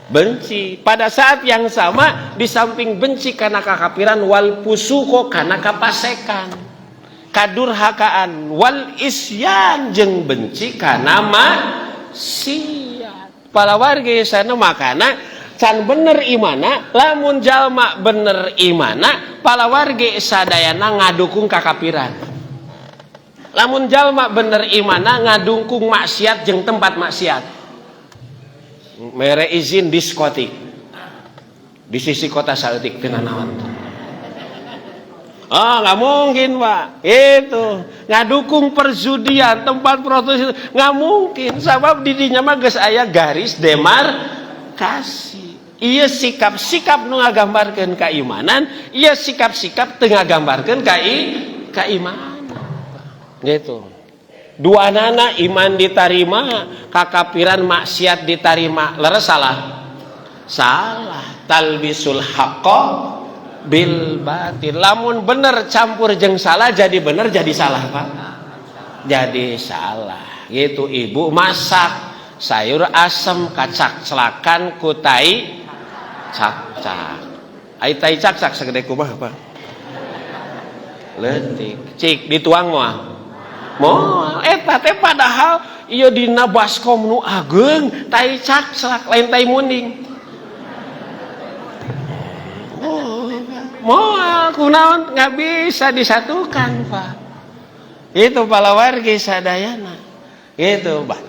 benci. Pada saat yang sama, di samping benci karena kakapiran, wal fusuqo, karena kapasekan, kadurhakaan, wal isyan, jeung benci karena maksiat. Para warga sana, makana can bener imana. Lamun jalma bener imana, palawargi sadayana ngadukung kakapiran. Lamun jalma bener imana, ngadukung maksiat jeung tempat maksiat, mere izin diskotik di sisi kota saeutik teu nanaon. Ah, nggak mungkin, Pak. Itu ngadukung perjudian, tempat prostitusi, nggak mungkin. Sebab didinya mah geus aya garis demarkasi. Iya, sikap-sikap nu ngagambarkeun keimanan, iya sikap-sikap teu ngagambarkeun keimanan. Gitu. Dua nana iman ditarima, kakapiran maksiat ditarima. Leres salah? Salah. Talbisul haqqo bil batil. Lamun bener campur jeng salah, jadi bener jadi salah, Pak. Jadi salah. Gitu, ibu masak sayur asem kacak-celakan ku tai cakcak. Ai tai cakcak segede kumaha, Pak? Leutik. Cik dituang moal? Moal. Eta teh padahal ieu dina baskom nu ageng tai cakcak, lain tai munding. Oh, Moal, kunaon nggak bisa disatukan, Pak. Itu palawargi sadayana. Itu, Pak.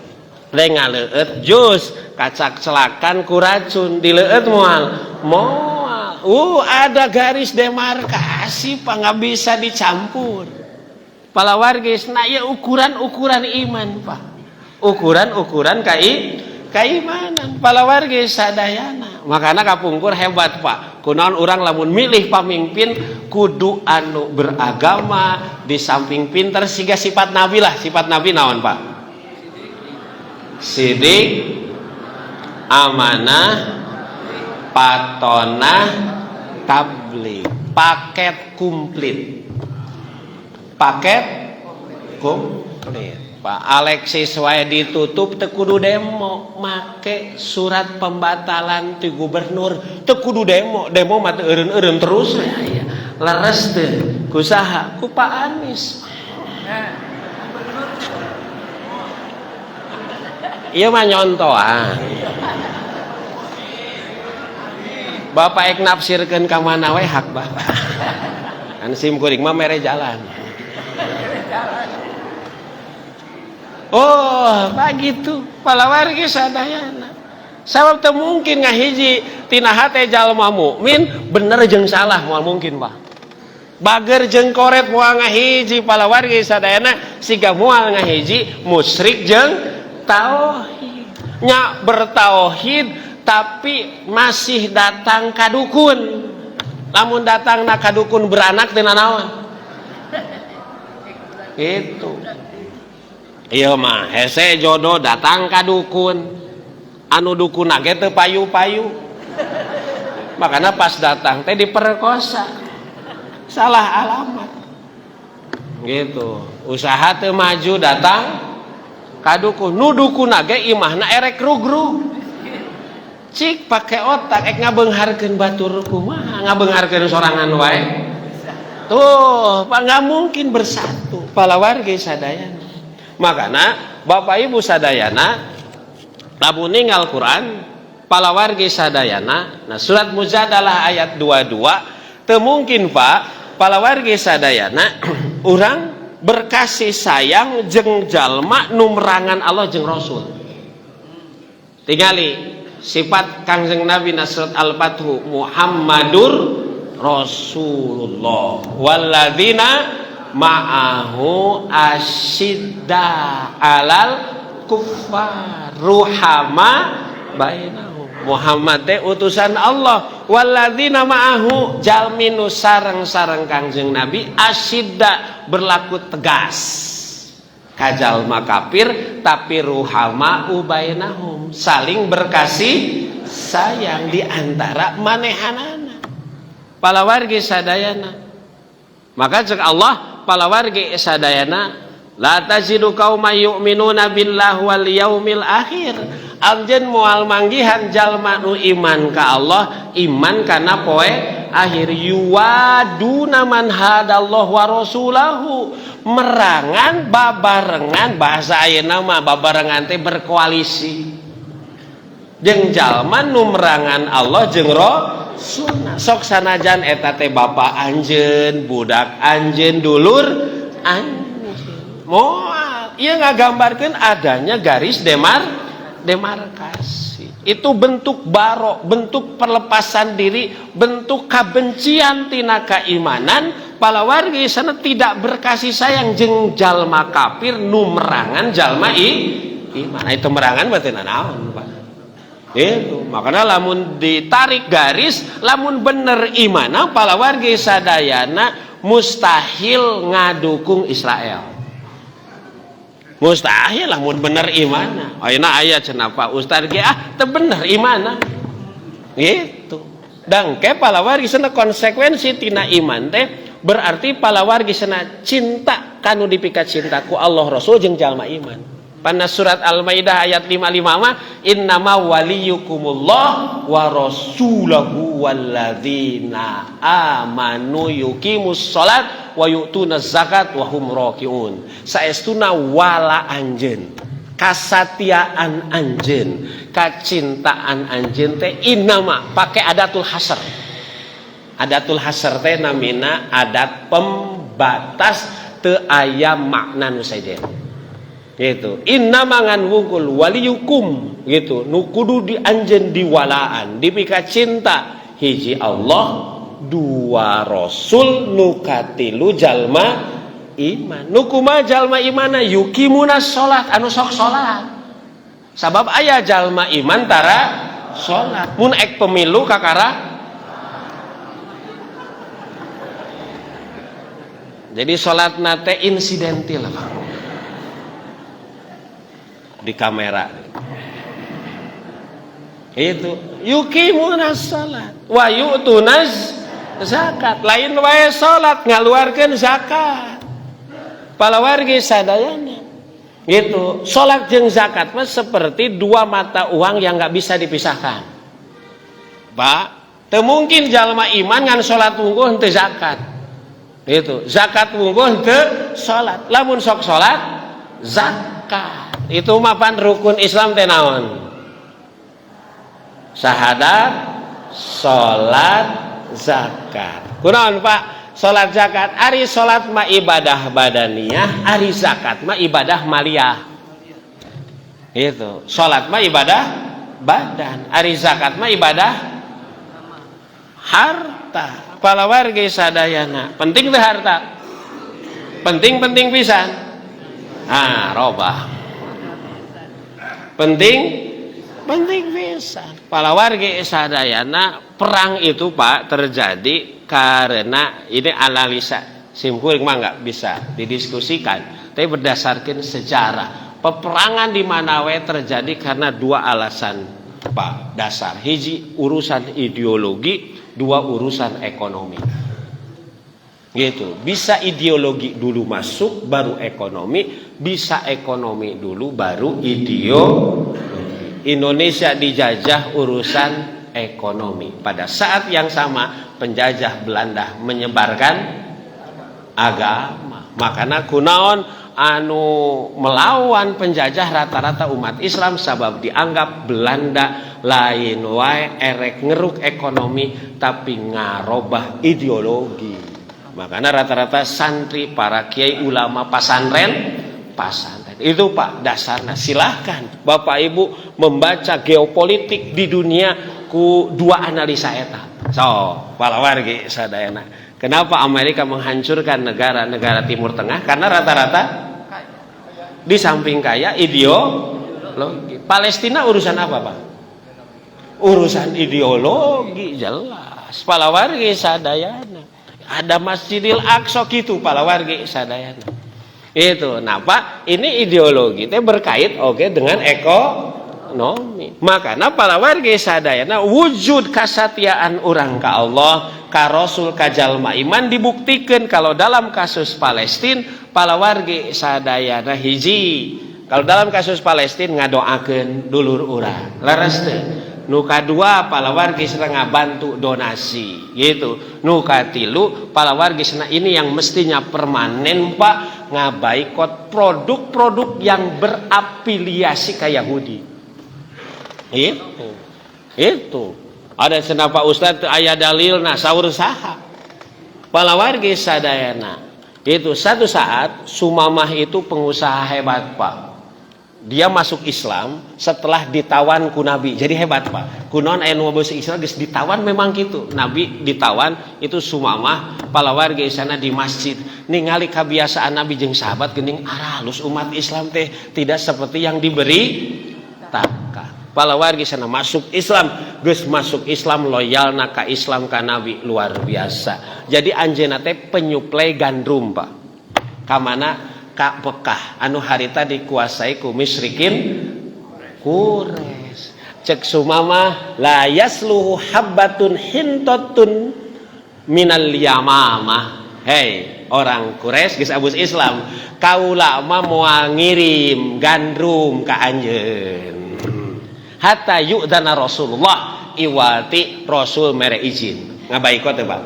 Ngaleut jus kacak celakan ku racun dileueut moal. Moal. Ada garis demarkasi, Pak, nggak bisa dicampur. Palawargi, nah ya ukuran-ukuran iman, Pak. Ukuran-ukuran keimanan palawargi sadayana. Makanya kapungkur hebat, Pak. Kunaon urang lamun milih pamimpin kudu anu beragama di samping pinter siga sifat nabi lah. Sifat nabi naon, Pak? Sidik, amanah, patonah, tabligh. Paket komplit. Paket komplit. Pak Alexis wae ditutup teu kudu demo, make surat pembatalan ti gubernur teu kudu demo, demo mah teu eureun-eureun terus ya, ya. Leres teu ku saha? Ku Pak Anies. Ieu mah nyontohan. Bapak ek nafsirkeun ka mana we hak bapak. Kan sim kuring mah mere jalan. Oh, begitu. Palawargi sadayana. Sabab teu mungkin ngahiji tina hate jalma mukmin bener jeung salah moal mungkin, Pak. Bager jeung koret moal ngahiji palawargi sadayana siga moal ngahiji musyrik jeung tauhid. Nya bertauhid tapi masih datang ka dukun. Lamun datang na ka dukun beranak teu nanaon. Itu. Iya mah hese jodoh datang ka dukun, anu dukun ge teu payu-payu, makanya pas datang teh diperkosa, salah alamat gitu. Usaha teu maju datang ka dukun, nu dukun ge imahna erek rugrug. Cik pake otak ek ngabeungharkeun batur kumaha, ngabeungharkeun sorangan wae tuh, Pak, nggak mungkin bersatu palawargi sadayana. Makana Bapak Ibu sadayana lamun ningal Quran palawargi sadayana, nah surat Mujadalah ayat 22 teu mungkin, Pak, palawargi sadayana urang berkasih sayang jeung jalma nu merangan Allah jeung Rasul. Tingali sifat Kangjeng Nabi na surat Al-Fathu, Muhammadur Rasulullah walladzina ma'ahu asyidda alal kuffar ruhama bainahum. Muhammad teh utusan Allah, walladzina ma'ahu jalmi nu sareng-sareng Kangjeng Nabi asyidda berlaku tegas ka jalma kafir tapi ruhama ubainahum saling berkasih sayang di antara manehanana. Palawargi sadayana, maka cek Allah palawargi sadayana la tajidu qauma yu'minuna billahi wal yaumil akhir, anjeun moal manggihan jalma nu iman ka Allah, iman kana poe akhir, yuwaduna man hadallahu wa rasulahu, merangan babarengan, bahasa ayeuna mah babarengan teh berkoalisi jeung jalma nu merangan Allah jeung Rasulna, sok sanajan eta teh bapa anjeun, budak anjeun, dulur anjeun, moal. Ieu ngagambarkeun adanya garis demarkasi. Itu bentuk barok, bentuk perlepasan diri, bentuk kabencian tina keimanan. Palawargi sana tidak berkasih sayang jeung jalma kafir nu merangan jalma iman. Itu merangan berarti naon, Pak? Itu makanya lamun ditarik garis, lamun bener imana palawargi sadayana mustahil ngadukung Israel, mustahil lamun bener imana. Ayeuna aya cenah Pak Ustad ge ah teu bener imana gitu. Dangke palawargi sana konsekuensi tina iman teh berarti palawargi sana cinta kanu dipika cinta ku Allah Rasul jeung jalma iman. Pada surat Al-Maidah ayat 55 mah innama waliyukumullah wa rasulahu walladzina amanu yuqimus salat wa yu'tunaz zakat wa hum rakiun. Saestuna wala anjeun, kasatiaan anjeun, kacintaan anjeun teh innama pakai adatul hasr. Adatul hasr teh namina adat pembatas, teu aya makna nu sejen gitu. Innama ngan wungkul waliyukum gitu, nu kudu di anjeun diwalaan, dipika cinta, hiji Allah, dua Rasul, nu katilu jalma iman. Nu kumaha jalma imana? Yuqimuna salat, anu sok salat. Sabab aya jalma iman tara salat, mun ek pemilu kakara. Jadi salat nate insidentil, Pak, di kamera itu. Yuqimuna salat wa yu'tunaz zakat, lain wae salat, ngaluarkeun zakat. Palawargi sadayana gitu, salat jeung zakat mah seperti dua mata uang yang nggak bisa dipisahkan, Pak. Teu mungkin jalma iman ngan salat wungkul henteu zakat gitu, zakat wungkul henteu salat. Lamun sok salat, zakat itu mapan rukun Islam teh naon? Syahadat, salat, zakat. Kunaon, Pak, salat, zakat? Ari salat mah ibadah badaniyah, ari zakat mah ibadah maliyah. Itu salat mah ibadah badan, ari zakat mah ibadah harta. Palawargi sadayana, penting teh harta? Penting, penting pisan. Ah, robah. Penting, penting pisan. Palawargi sadayana, perang itu, Pak, terjadi karena ini analisa simkuring mah nggak bisa didiskusikan, tapi berdasarkan sejarah, peperangan di mana we terjadi karena dua alasan, Pak, dasar. Hiji urusan ideologi, dua urusan ekonomi gitu. Bisa ideologi dulu masuk baru ekonomi, bisa ekonomi dulu baru ideologi. Indonesia dijajah urusan ekonomi. Pada saat yang sama penjajah Belanda menyebarkan agama. Makanya kunaon anu melawan penjajah rata-rata umat Islam? Sabab dianggap Belanda lain wae erek ngeruk ekonomi, tapi ngarobah ideologi. Makanya rata-rata santri, para kiai, ulama pasantren, pasantren itu, Pak, dasarnya. Silahkan Bapak Ibu membaca geopolitik di dunia ku dua analisa eta. So, palawargi sadayana, kenapa Amerika menghancurkan negara-negara Timur Tengah? Karena rata-rata di samping kaya, ideologi. Palestina urusan apa, Pak? Urusan ideologi jelas. Palawargi sadayana, ada Masjidil Aqsa gitu. Palawargi sadayana itu. Nah, Pak, ini ideologi itu berkait oke dengan ekonomi. Makanya palawargi sadayana, wujud kasatiaan orang ke Allah, ka Rasul, ka jalma iman dibuktikan kalau dalam kasus Palestina. Palawargi sadayana, hiji, kalau dalam kasus Palestina ngadoakeun dulur urang, leres teh? Nu kadua, palawargi sedang ngabantu donasi gitu. Nu katilu, palawargi sana, ini yang mestinya permanen, Pak, ngabaikot produk-produk yang berafiliasi ke Yahudi. Itu ada cenah, Pak Ustad, aya dalil. Nah, saur saha? Palawargi sadayana, itu satu saat Sumamah itu pengusaha hebat, Pak. Dia masuk Islam setelah ditawan ku Nabi. Jadi hebat, Pak. Kunaon aya nu masuk Islam geus ditawan memang gitu. Nabi ditawan itu Sumamah, palawargi sana, di masjid ningali kebiasaan Nabi jeung sahabat, geuning aralus umat Islam teh, tidak seperti yang diberi taka. Palawargi sana masuk Islam, geus masuk Islam loyal ka Islam, ka Nabi luar biasa. Jadi anjeunna teh penyuplai gandum, Pak. Kamana? Ka Mekah anu harita dikuasai ku musyrikin Quraisy. Cek Sumamah, la yasluhu habbatun hintatun minal yamamah. Hei orang Quraisy, geus abus Islam, kaula mah moal ngirim gandum ka anjeun hatta yu'dana Rasulullah, iwati Rasul mere izin. Ngabaikot ya, Pak,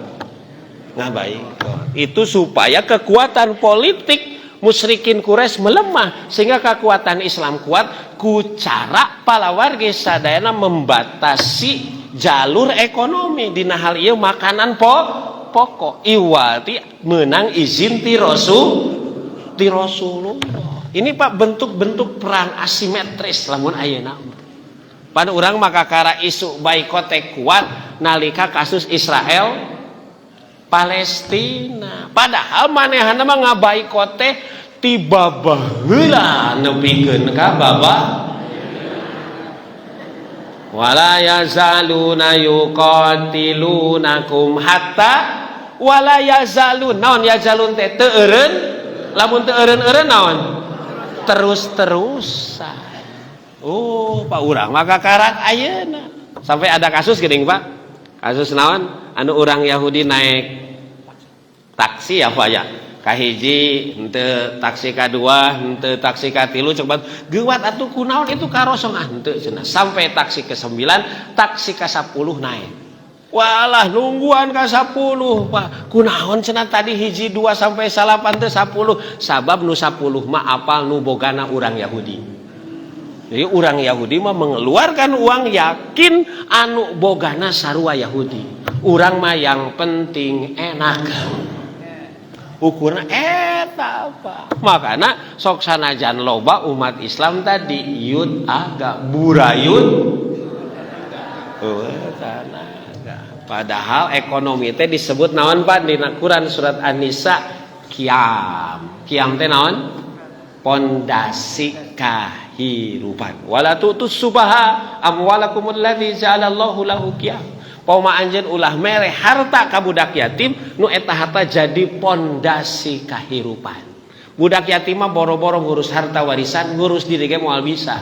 ngabaikot. Itu supaya kekuatan politik musyrikin Quraisy melemah sehingga kekuatan Islam kuat ku cara palawargi sadayana membatasi. Jalur ekonomi dina hal ieu makanan pokok iwati menang izin ti Rasulullah. Ini, Pak, bentuk-bentuk perang asimetris lamun ayeuna mah. Pan urang maka kara isu boikot teh kuat nalika kasus Israel Palestina. Padahal manehna mah ngabaikot teh ti baheula nepikeun ka baba wala yazaluna yuqatilunakum hatta wala yazalun. Naon yazalun teh? Teu eureun. Lamun teu eureun-eureun naon? Terus-terusan. Oh, Pak, urang maka karak ayeuna sampai ada kasus geuning, Pak. Kasus naon anu urang Yahudi naik taksi ya, Pak, ya? Kahiji henteu, taksi kadua henteu, taksi katilu coba geuwat atuh, kunaon itu karosong? Ah, henteu cenah. Sampai taksi ke-9, taksi ke-10 naik. Walah, nungguan ke 10, Pak. Kunaon cenah tadi hiji dua sampai salapan teh 10? Sabab nu 10 mah apal nu bogana urang Yahudi. Jadi orang Yahudi mah mengeluarkan uang yakin anu bogana sarua Yahudi. Urang mah yang penting enak. Ukurna eta apa? Makana sok sanajan loba umat Islam tadi yud agak burayut. Oh, tanaga. Padahal ekonomi teh disebut naon, Pak, dina Quran surat An-Nisa? Kiam. Kiam teh naon? Pondasi kahirupan. Wala tu'tus sufaha amwalakum allati ja'alallahu lahu qiyam. Pauma anjeun ulah mere harta ka budak yatim nu eta harta jadi pondasi kahirupan. Budak yatim mah boro-boro ngurus harta warisan, ngurus diri ge moal bisa.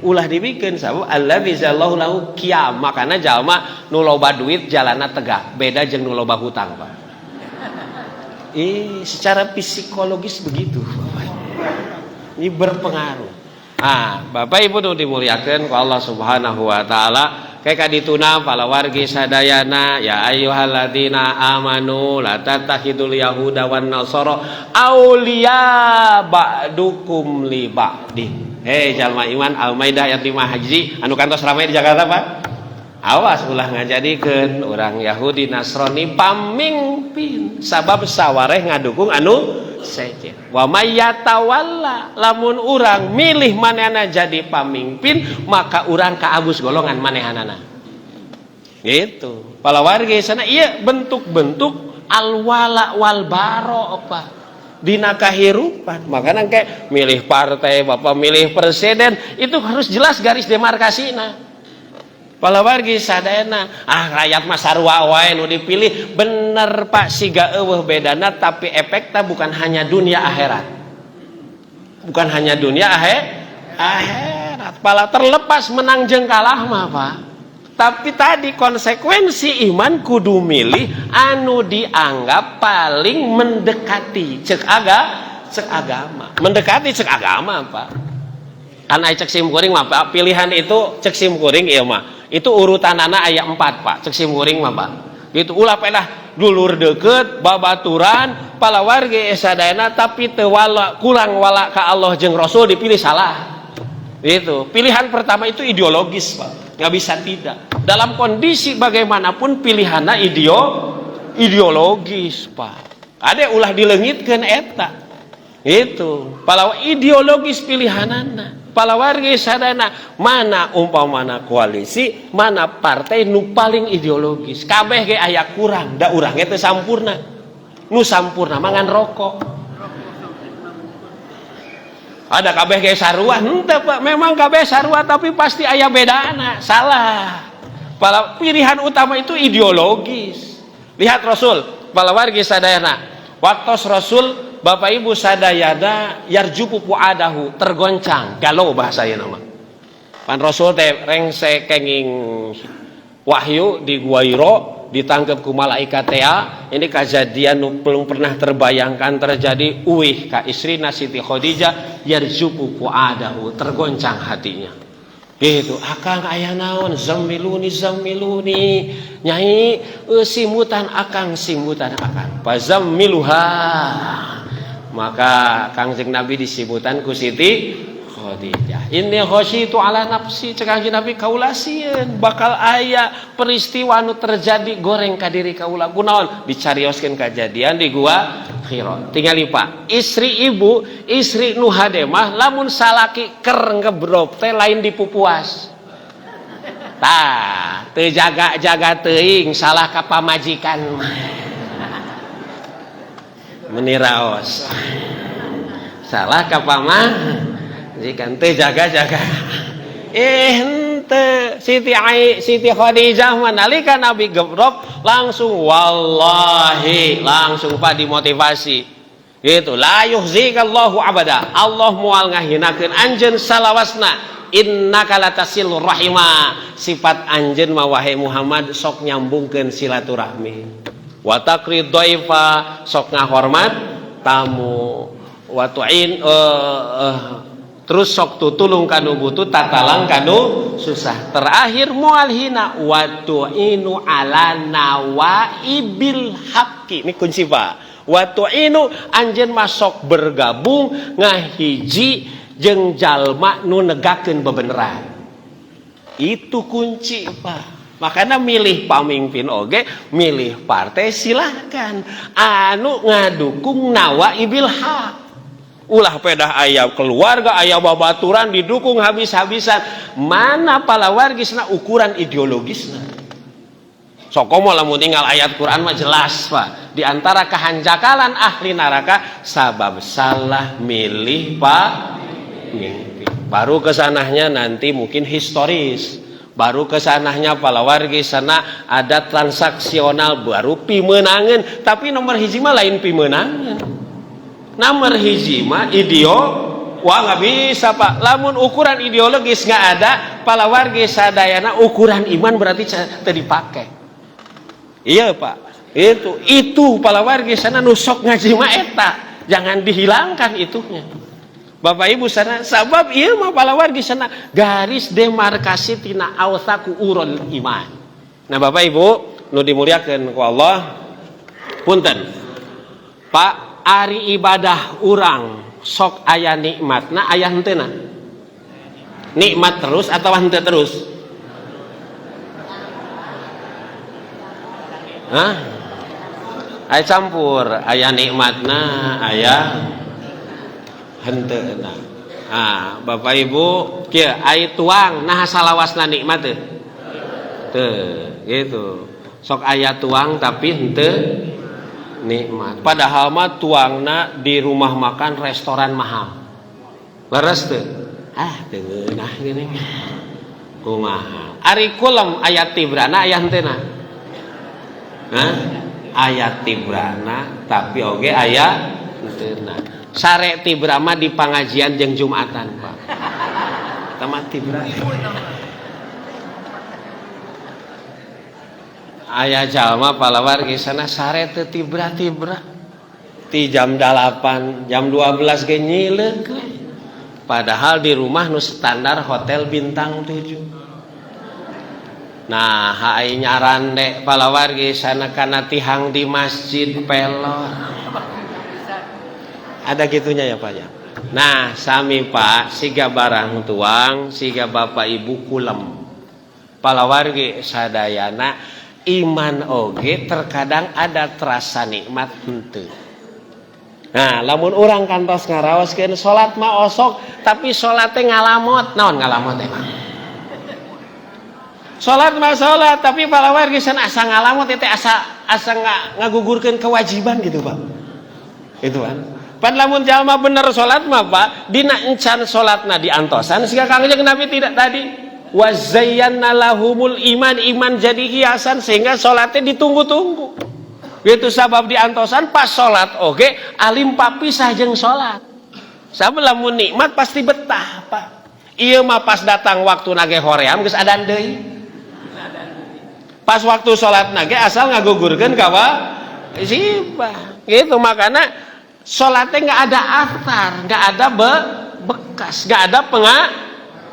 Ulah dibikeun sabab allazi ja'alallahu lahu qiyam. Makana jalma nu loba duit jalanna tegak, beda jeung nu loba hutang, Pak. Ih, secara psikologis begitu, Bapak. Ini berpengaruh. Ah, Bapak Ibu nu dimuliakeun ku Allah Subhanahu wa taala, kayak kadituna pala wargi sadayana, ya ayyuhalladzina amanu la tattakhidul yahuda wan nasara auliya ba'dukum li ba'din. Hei jalma iman, Al-Maidah ayat 5 haji anu kantos ramai di Jakarta, Pak. Awas ulah ngajadikeun orang Yahudi Nasrani pamimpin, sabab sawareh ngadukung anu sejen. Wa may yatawalla, lamun urang milih manehna jadi pamimpin, maka urang kaabus golongan manehanana. Gitu. Pala wargi sana iya bentuk-bentuk alwala wal baro apa dina kahirupan. Makanya kayak milih partai, Bapak, milih presiden itu harus jelas garis demarkasina. Pala wargi sadayana, ah, rakyat mah sarua wae nu dipilih. Bener, Pak, siga eueuh bedana, tapi efeknya bukan hanya dunia akhirat, bukan hanya dunia akhirat. Pala terlepas menang jeung kalah mah, Pak, tapi tadi konsekuensi iman kudu milih anu dianggap paling mendekati cek agama, mendekati cek agama, Pak. Kan cek sim kuring mah, Pak, pilihan itu cek sim kuring ieu mah itu urutan anak ayat 4, Pak, cek sim kuring mah, Pak. Gitu, ulah pedah dulur deket babaturan palawargi sadayana tapi teu wala, kurang wala ka Allah jeung Rasul dipilih, salah. Itu pilihan pertama itu ideologis, Pak, nggak bisa tidak. Dalam kondisi bagaimanapun pilihannya ideologis, Pak. Ada ulah dilengitkan eta itu palawa ideologis pilihanana. Palawargi sadana, mana umpamana koalisi, mana partai nu paling ideologis? Kabeh ge aya kurang, da urang teu sampurna. Nu sampurna mangan rokok ada kabeh ge sarua henteu, Pak. Memang kabeh sarua, tapi pasti aya bedana. Salah. Pala, pilihan utama itu ideologis. Lihat Rasul, palawargi sadayana, waktu Rasul, Bapak Ibu sadayana, yarjufu fuadahu, tergoncang, galau bahasa nama. Pan Rasul teh rengse kenging wahyu di Gua Hiro, ditangkap ku malaikat tea. Ini kejadian nu belum pernah terbayangkan terjadi. Uih ka istrina Siti Khadijah, yarjufu fuadahu, tergoncang hatinya gitu. "Akang, aya naon?" "Zammiluni, zammiluni, Nyai, simutan akang, simutan akang." Fazammiluha, maka Kangjeng Nabi disimutan ku Siti. Khadijah. Inni khasyitu ala nafsi, cek Kanjeng Nabi kaula sieun bakal aya peristiwa anu terjadi goreng ka diri kaula. Kunaon? Dicarioskeun kajadian di gua Hira. Tingali Pak, istri ibu, istri nu hade mah lamun salaki ker ngebrop teh lain dipupuas. Tah, teu jaga-jaga teuing salah ka pamajikan mah. Meni raos. Salah ka pamajikan teu jaga-jaga. Henteu Siti Khadijah mah nalika Nabi gebrok langsung wallahi langsung Pak dimotivasi. Gitu, la yukhzikallahu abada. Allah moal ngahinakeun anjeun salawasna. Innaka latasilur rahima. Sifat anjeun mah wahai Muhammad sok nyambungkeun silaturahmi. Wa taqrid dhaifa, sok ngahormat tamu. Wa tu'in terus sok tutulung kanu butuh, tatalang kanu susah. Terakhir moal hina wa tu'inu ala nawaibil haqqi. Ini kunci Pak. Wa tu'inu anjeun masuk bergabung ngahiji jeung jalma nu negakeun bebeneran. Itu kunci Pak. Makanya milih pamimpin oge, milih partai silahkan. Anu ngadukung nawaibil haq. Ulah pedah aya keluarga, aya babaturan didukung habis-habisan. Mana palawargisna ukuran ideologisna. Sokomo lamun tinggal ayat Quran mah jelas Pak. Di antara kehanjakalan ahli neraka sabab salah milih Pak mimpi. Baru kesanahnya nanti mungkin historis. Baru kesanahnya palawargi sana ada transaksional baru pimenangan. Tapi nomor hiji mah lain pimenangan. Nomor hiji mah wah nggak bisa Pak. Lamun ukuran ideologis nggak ada, palawargi sadayana ukuran iman berarti teu dipake. Iya Pak. Itu palawargi sana nusok ngaji mah eta. Jangan dihilangkan itunya. Bapak Ibu sana sabab ieu mah palawargi sana garis demarkasi tina autsaku ural iman. Nah Bapak Ibu nu dimuliakeun ku Allah, punten. Pak, ari ibadah urang sok aya nikmatna aya henteuna? Nikmat terus atau henteu terus? Hah? Aya campur, aya nikmatna, aya henteuna. Ah, Bapak Ibu, kieu ai tuang nah salawasna nikmat teu? Teu, gitu. Sok aya tuang tapi henteu nikmat. Padahal mah tuangna di rumah makan restoran mahal. Leres teu? Ah, teu ngeunah geuning. Kumaha? Ari kulem aya tibrana aya henteuna? Hah? Aya tibrana tapi oge aya henteuna. Sare tibra mah di pangajian jeung Jumatan, Pak. Eta mah tibra. Aya jalma palawargi sana sare teu tibra-tibra. Ti jam 8, jam 12 ge nyileuk. Padahal di rumah nu standar hotel bintang 7. Nah, ai nyarande palawargi sana kana tihang di masjid pelor. Ada gitunya ya Pak ya. Nah, sami Pak, siga barang tuang, siga bapak ibu kulem. Palawargi sadayana iman oge terkadang ada terasa nikmat henteu. Nah, lamun urang kantos ngaraoskeun salat mah osok, tapi salatnya ngalamot. Naon ngalamot emang? Salat mah salat, tapi palawargi sana asa ngalamot teh asa ngagugurkeun kewajiban gitu, Pak. Itu kan. Pan lamun jalma bener salat mah Pak, dina encan salatna diantosan siga Kangjeng Nabi tidak tadi wa zayyana lahumul iman, iman jadi hiasan sehingga salatnya ditunggu-tunggu. Itu sabab diantosan pas salat oge alim papisah jeung salat. Sabab lamun nikmat pasti betah, Pak. Ieu mah pas datang waktu nage hoream geus adan deui. Pas waktu salat nage asal ngagugurkeun ka wajibah. Gitu makana salatnya nggak ada athar, nggak ada bekas, nggak ada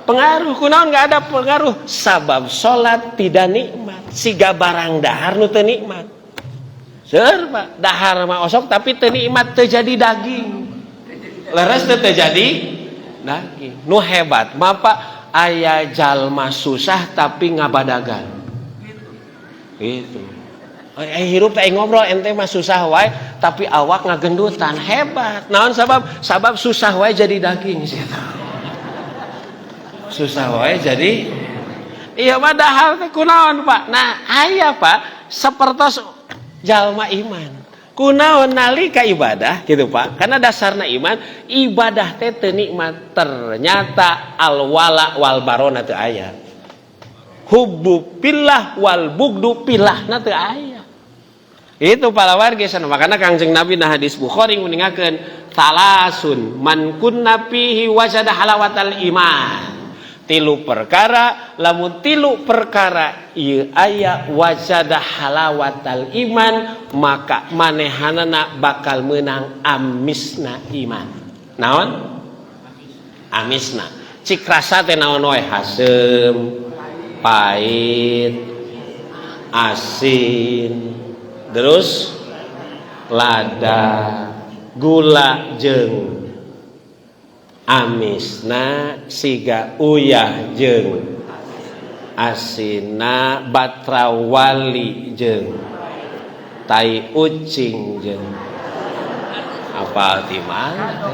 pengaruh. Kunaon nggak ada pengaruh? Sabab salat tidak nikmat. Siga barang dahar nu teu nikmat. Seur Pak, dahar mah osok tapi teu nikmat, teu jadi daging. Leres teu jadi Daging. Nu hebat mah Pak, aya jalma susah tapi ngabadagan. Gitu. Hirup teh ngobrol ente mah susah wae tapi awak ngagendutan, hebat. Naon sabab? Sabab susah wae jadi daging sih. Susah wae jadi iya padahal teh kunaon Pak? Nah, aya Pak sapertos jalma iman. Kunaon nalika ibadah gitu Pak? Karena dasarna iman, ibadah teh teu nikmat. Ternyata al wala wal barona teu aya. Hubbu pillah wal bugdu pillah na teu aya. Itu para wargi sana. Makanya Kangjeng Nabi na hadis Bukhari nguningakeun talasun man kunna fihi wajada halawatal iman. Tilu perkara, lamun tilu perkara ieu aya wajada halawatal iman, maka manehanana bakal menang amisna iman. Naon? Amisna. Cik rasa teh naon we? Haseum, pahit, asin, terus lada, gula jeung amisna, siga uyah jeung asina, batra wali jeung tai ucing jeung apal di mana?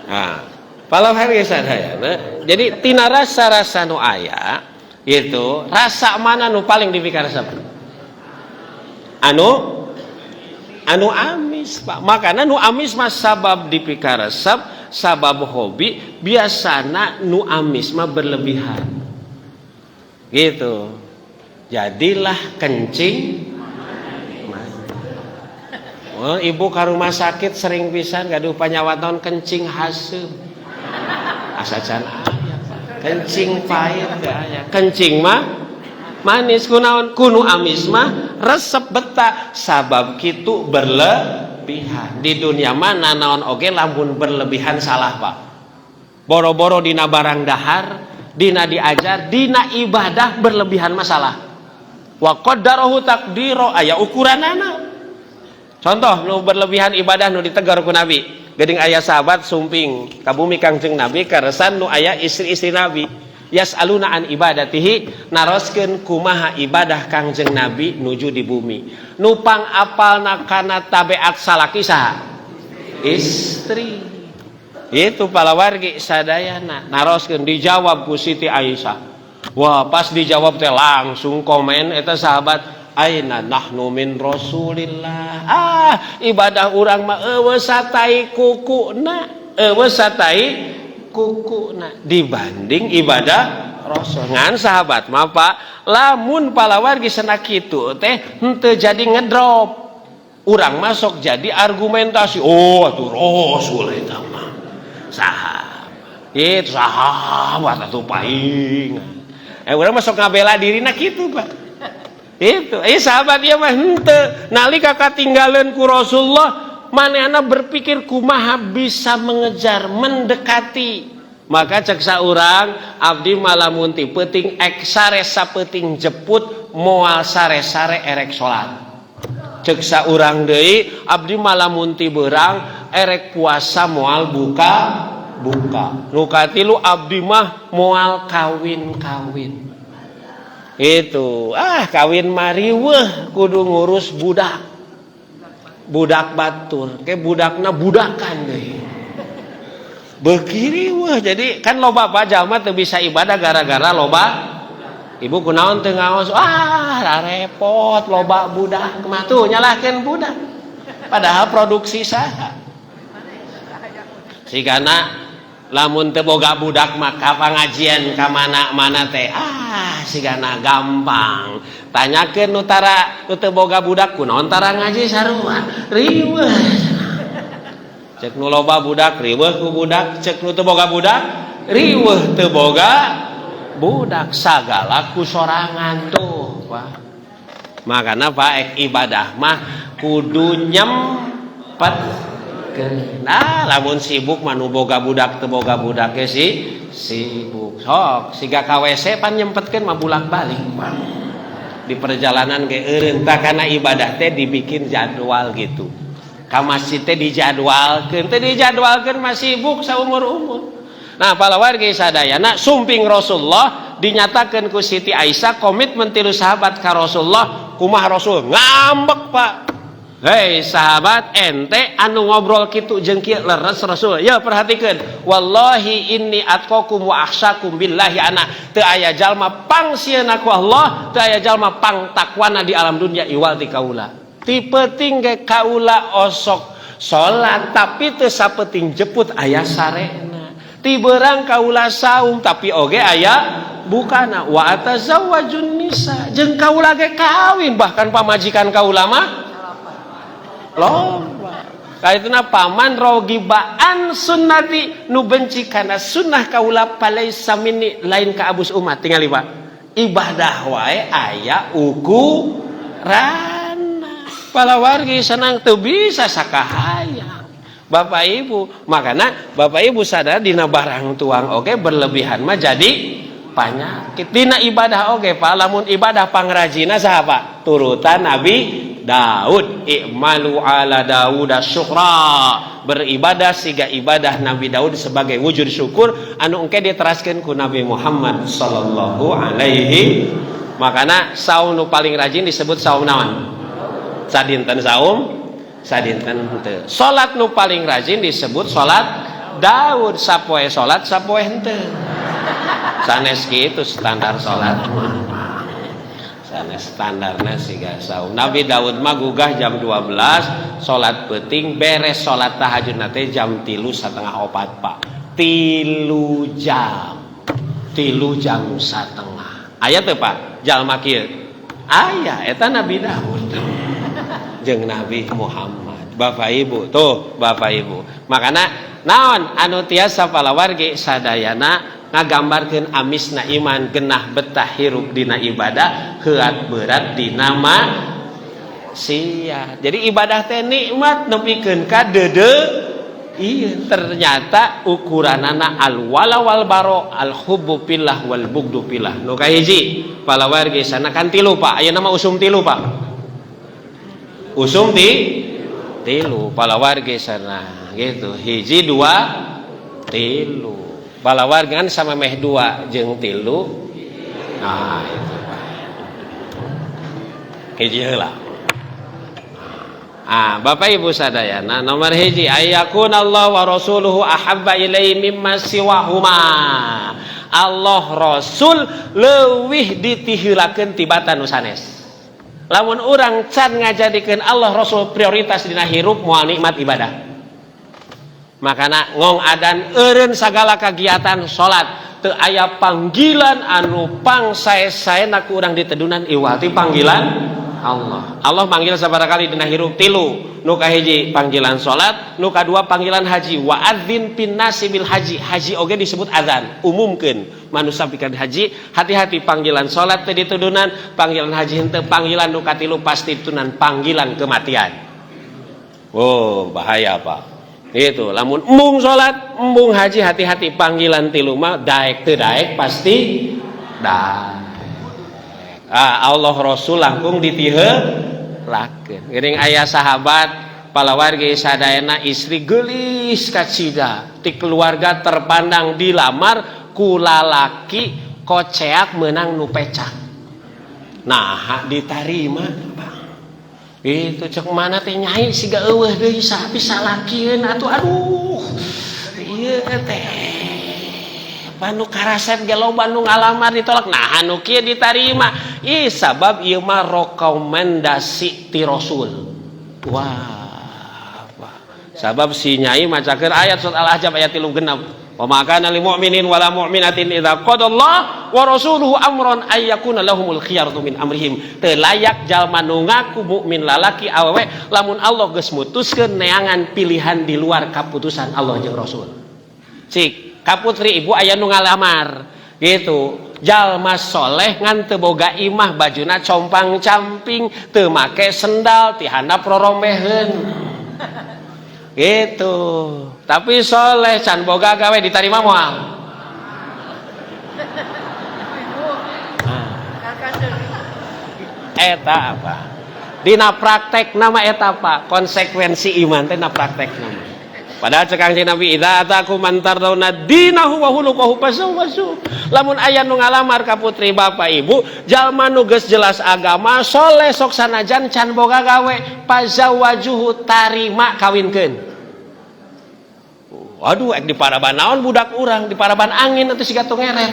Nah, pala sadayana. Jadi tina rasa-rasa nu aya itu rasa mana nu paling dipikaresep? Anu anu amis Pak. Makana nu amis mah sabab dipikaresep, sabab hobi, biasana nu amis mah berlebihan. Gitu. Jadilah kencing. Oh, ibu ke rumah sakit sering pisan gaduh panyawaton kencing haseum. Asa can aya Pak. Kencing pahit teu aya. Kencing mah manis kunaon? Kunu amis mah resep beta sabab kitu berlebihan. Di dunia mana naon oge lamun berlebihan salah Pak. Boro-boro dina barang dahar, dina diajar, dina ibadah berlebihan masalah. Wa qaddarahu taqdira aya ukuranana. Contoh nu berlebihan ibadah nu ditegar ku Nabi. Geuning aya sahabat sumping ka bumi Kangjeng Nabi karesan nu aya istri-istri Nabi. Yas'aluna an ibadatihi, naroskeun kumaha ibadah Kangjeng Nabi nuju di bumi. Nu pangapalna kana tabiat salaki saha? Istri. Itu palawargi sadayana naroskeun dijawab ku Siti Aisyah. Wah, pas dijawab teh langsung komen eta sahabat, aina nahnu min Rasulillah. Ah, ibadah urang mah eueuh satai kukuna, eueuh satai kukuna dibanding ibadah Rasul. Ngan sahabat mah Pak, lamun palawargi cenah kitu teh henteu jadi ngedrop. Urang masuk jadi argumentasi, oh atuh Rasul eta mah. Sahabat. Itu sahabat atuh paingan. Urang masuk ngabela dirina kitu Pak. Itu, sahabat ieu mah henteu nalika katinggaleun ku Rasulullah, manehna berpikir kumaha bisa mengejar, mendekati. Maka cek saurang abdi malamun ti peuting ek sare sapeuting jeput moal sare-sare erek salat. Cek saurang deui abdi malamun ti beurang erek puasa moal buka buka. Nu katilu abdi mah moal kawin-kawin. Itu ah kawin mariweuh kudu ngurus budak. Budak batur, ke budakna budakan deui. Beuki riweuh. Jadi kan loba Pak jalma teu bisa ibadah gara-gara loba ibu kunaon teu ngaos, ah repot loba budak mah tuh nyalahkeun budak. Padahal produksi saha. Sigana lamun teu boga budak maka pangajian ka mana-mana teh ah sigana gampang. Tanyakeun nu tara nu teu boga budak kunaon tara ngaji sarua riweuh. Cek nu loba budak riweuh ku budak, cek nu teu boga budak riweuh teu boga budak, sagala ku sorangan tuh Pak. Makana Pak ek ibadah mah kudu nyempetkeun. Nah lamun sibuk mah nu boga budak teu boga budak ge si sibuk. Sok siga ka WC pan nyempetkeun mah bulak-balik Pak. Di perjalanan ge eureun tah kana ibadah teh dibikin jadwal gitu. Ka masjid teh dijadwalkeun, teh dijadwalkeun mah sibuk saumur-umur. Nah, palawargi sadayana, sumping Rasulullah dinyatakan ku Siti Aisyah, komitmen tilu sahabat ka Rasulullah kumaha. Rasul ngambek, Pak. "Hei sahabat, ente anu ngobrol kitu jeung kieu leres." Rasul ya, perhatikan, "Wallahi inni atqakum wa akhsyakum billahi ana." Teu aya jalma pangsieuna ku Allah, teu aya jalma pang takwana di alam dunia iwal ti kaula. Ti peuting ge kaula osok salat, tapi teu sapeting jeput aya sarena. Ti beurang kaula saum, tapi oge aya bukana. Wa atazawwajun nisa, jeung kaula ge kawin, bahkan pamajikan kaula mah loba. Kaituna faman raghiba an sunnati, nu benci kana sunnah kaula, falaisa minni, lain ka abus umat. Tingali, Pak, ibadah wae aya ukuranna. Palawargi senang teu bisa sakahayang, Bapak Ibu. Makanya Bapak Ibu sadar, dina barang tuang oge berlebihan mah jadi penyakit. Dina ibadah oge, Pak, lamun ibadah pangrajina saha, Pak? Turutan Nabi Daud, i'malu ala Dawud syukra, beribadah siga ibadah Nabi Daud sebagai wujud syukur anu engke diteraskeun ku Nabi Muhammad sallallahu alaihi. Makana saum nu paling rajin disebut saum naon? Sadinten saum, sadinten henteu. Salat nu paling rajin disebut salat Daud, sapoe salat, sapoe henteu. Sanes kitu standar salat mah, sanes standarna siga saum Nabi Daud mah. Gugah jam 12, salat peuting, beres salat tahajud nate jam 3.30, Pak. 3 jam, 3 jam setengah. Aya teu, Pak, jalma kieu? Aya. Eta Nabi Daud jeung Nabi Muhammad, Bapak Ibu. Tuh, Bapak Ibu, makana naon anu tiasa palawargi sadayana ngagambarkeun amisna iman: genah betah hirup dina ibadah, heuat berat dina maksiat. Jadi ibadah teh nikmat nepikeun ka deudeuh. Iya, ternyata ukuranana al wala wal baro, al hubbu fillah wal bugdu fillah. Nu kahiji, palawargi sana, kan tilu, Pak. Ayeuna mah usum tilu, Pak, usum tilu, palawargi sana gitu. Hiji, dua, tilu, palawargi kan sama meh dua jeung tilu. Nah, itu, Pak, hiji heula. Ah, Bapak Ibu sadayana, nomor hiji, ayyakun Allah wa rasuluhu ahabba ilaihi mimma siwahuma. Allah Rasul leuwih ditiheulakeun tibatan nu sanes. Lamun urang can ngajadikeun Allah Rasul prioritas dina hirup, moal nikmat ibadah. Makana ngong adan eureun sagala kagiatan, salat. Teu aya panggilan anu pang sae-saena ku urang ditedunan iwal ti panggilan Allah. Allah manggil sabaraha kali dina hirup? Tilu. Nu kahiji panggilan salat, nu kadua panggilan haji. Wa adzin pinnasi bil haji. Haji oge disebut adzan, umumkeun manusia pikeun haji. Hati-hati, panggilan salat teh ditudunan, panggilan haji henteu, panggilan nu katilu pasti ditudunan, panggilan kematian. Oh, bahaya, Pak. Itu, lamun embung salat, embung haji, hati-hati, panggilan tilu mah daek teu daek pasti daek. Ah, Allah Rasul langkung ditiheulakeun. Geuning aya sahabat, palawargi sadayana, istri geulis kacida, ti keluarga terpandang, dilamar ku lalaki koceak menang nu pecak. Nah, ditarima, Pak? Itu cek mana teh, "Nyai, siga eueuh deui bisa lakieun atuh." Aduh, ieu teh panu karasep ge loba nu ngalamar ditolak, nah anu kieu ditarima. Ih, sabab ieu mah rekomendasi ti Rasul. Wah, sabab si nyai macakeun ayat surat Al-Ahzab ayat 36, wa ma kana lil mu'minin wala mu'minatin idza qadallahu wa rasuluhu amran ay yakuna lahumul khiyaratu min amrihim. Teu layak jalma nu ngaku mukmin, lalaki awewe, lamun Allah geus mutuskeun, neangan pilihan di luar kaputusan Allah jeung Rasul. Cik ka putri ibu, aya nu ngalamar gitu, jalma soleh ngan teu boga imah, bajuna compang camping, teu make sendal, ti handap rorombeheun gitu, tapi soleh, can boga gawe, ditarima moal? Nah. Eta apa? Dina praktek nama eta, Pak, konsekuensi iman teh na praktek nama. Padahal cek Kangjeng Nabi, "Idza atakum man tardawna dinahu wa khuluquhu fazawwiju." Lamun aya nu ngalamar ka putri bapak ibu, jalma nu geus jelas agama, soleh, sok sanajan can boga gawe, fazawwijuhu, tarima, kawinkeun. Waduh, ek diparaban naon budak urang, diparaban angin atau siga ngeret.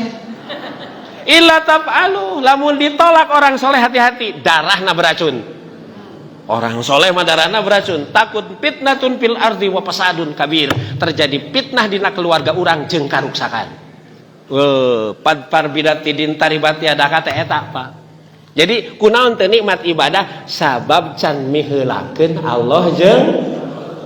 Illa taf'alu, lamun ditolak orang soleh, hati-hati, darahna beracun. Orang soleh mah darahna beracun. Takun fitnatun fil ardi wa fasadun kabir. Terjadi fitnah dina keluarga urang jeung karuksakan. Fadzfar bidzatid din taribat yadaka teh eta, Pak. Jadi kunaon teu nikmat ibadah? Sabab can miheulakeun Allah jeung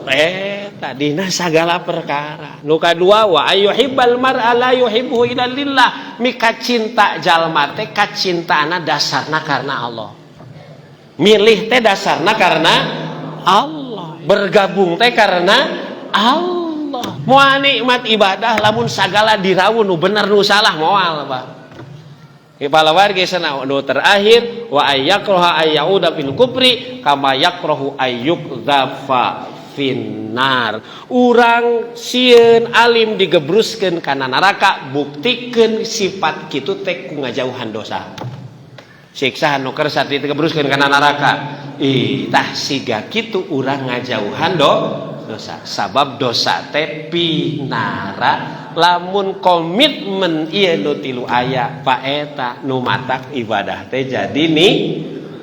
eta dina sagala perkara. Nu kadua, wa ayyuhibbal mar'a la yuhibbu illa lillah. Mika cinta jalma teh kacintaana dasarna karena Allah. Milih teh dasarna karena Allah, bergabung teh karena Allah. Moal nikmat ibadah lamun sagala dirawun nu bener nu salah, moal, Pak. Kepala warga sana nu terakhir, wa ayyakraha ayyauda fil kufri kama yakrahu ayyukdzafa finnar. Urang sieun alim digebruskeun kana neraka, buktikeun sifat kitu teh ku ngajauhan dosa. Siksa nu kersa digebruskeun kana neraka. Ih, tah siga kitu urang ngajauhan dosa. Sabab dosa teh pinara. Lamun komitmen ieu nu tilu aya, Pak, eta nu matak ibadah teh jadi nih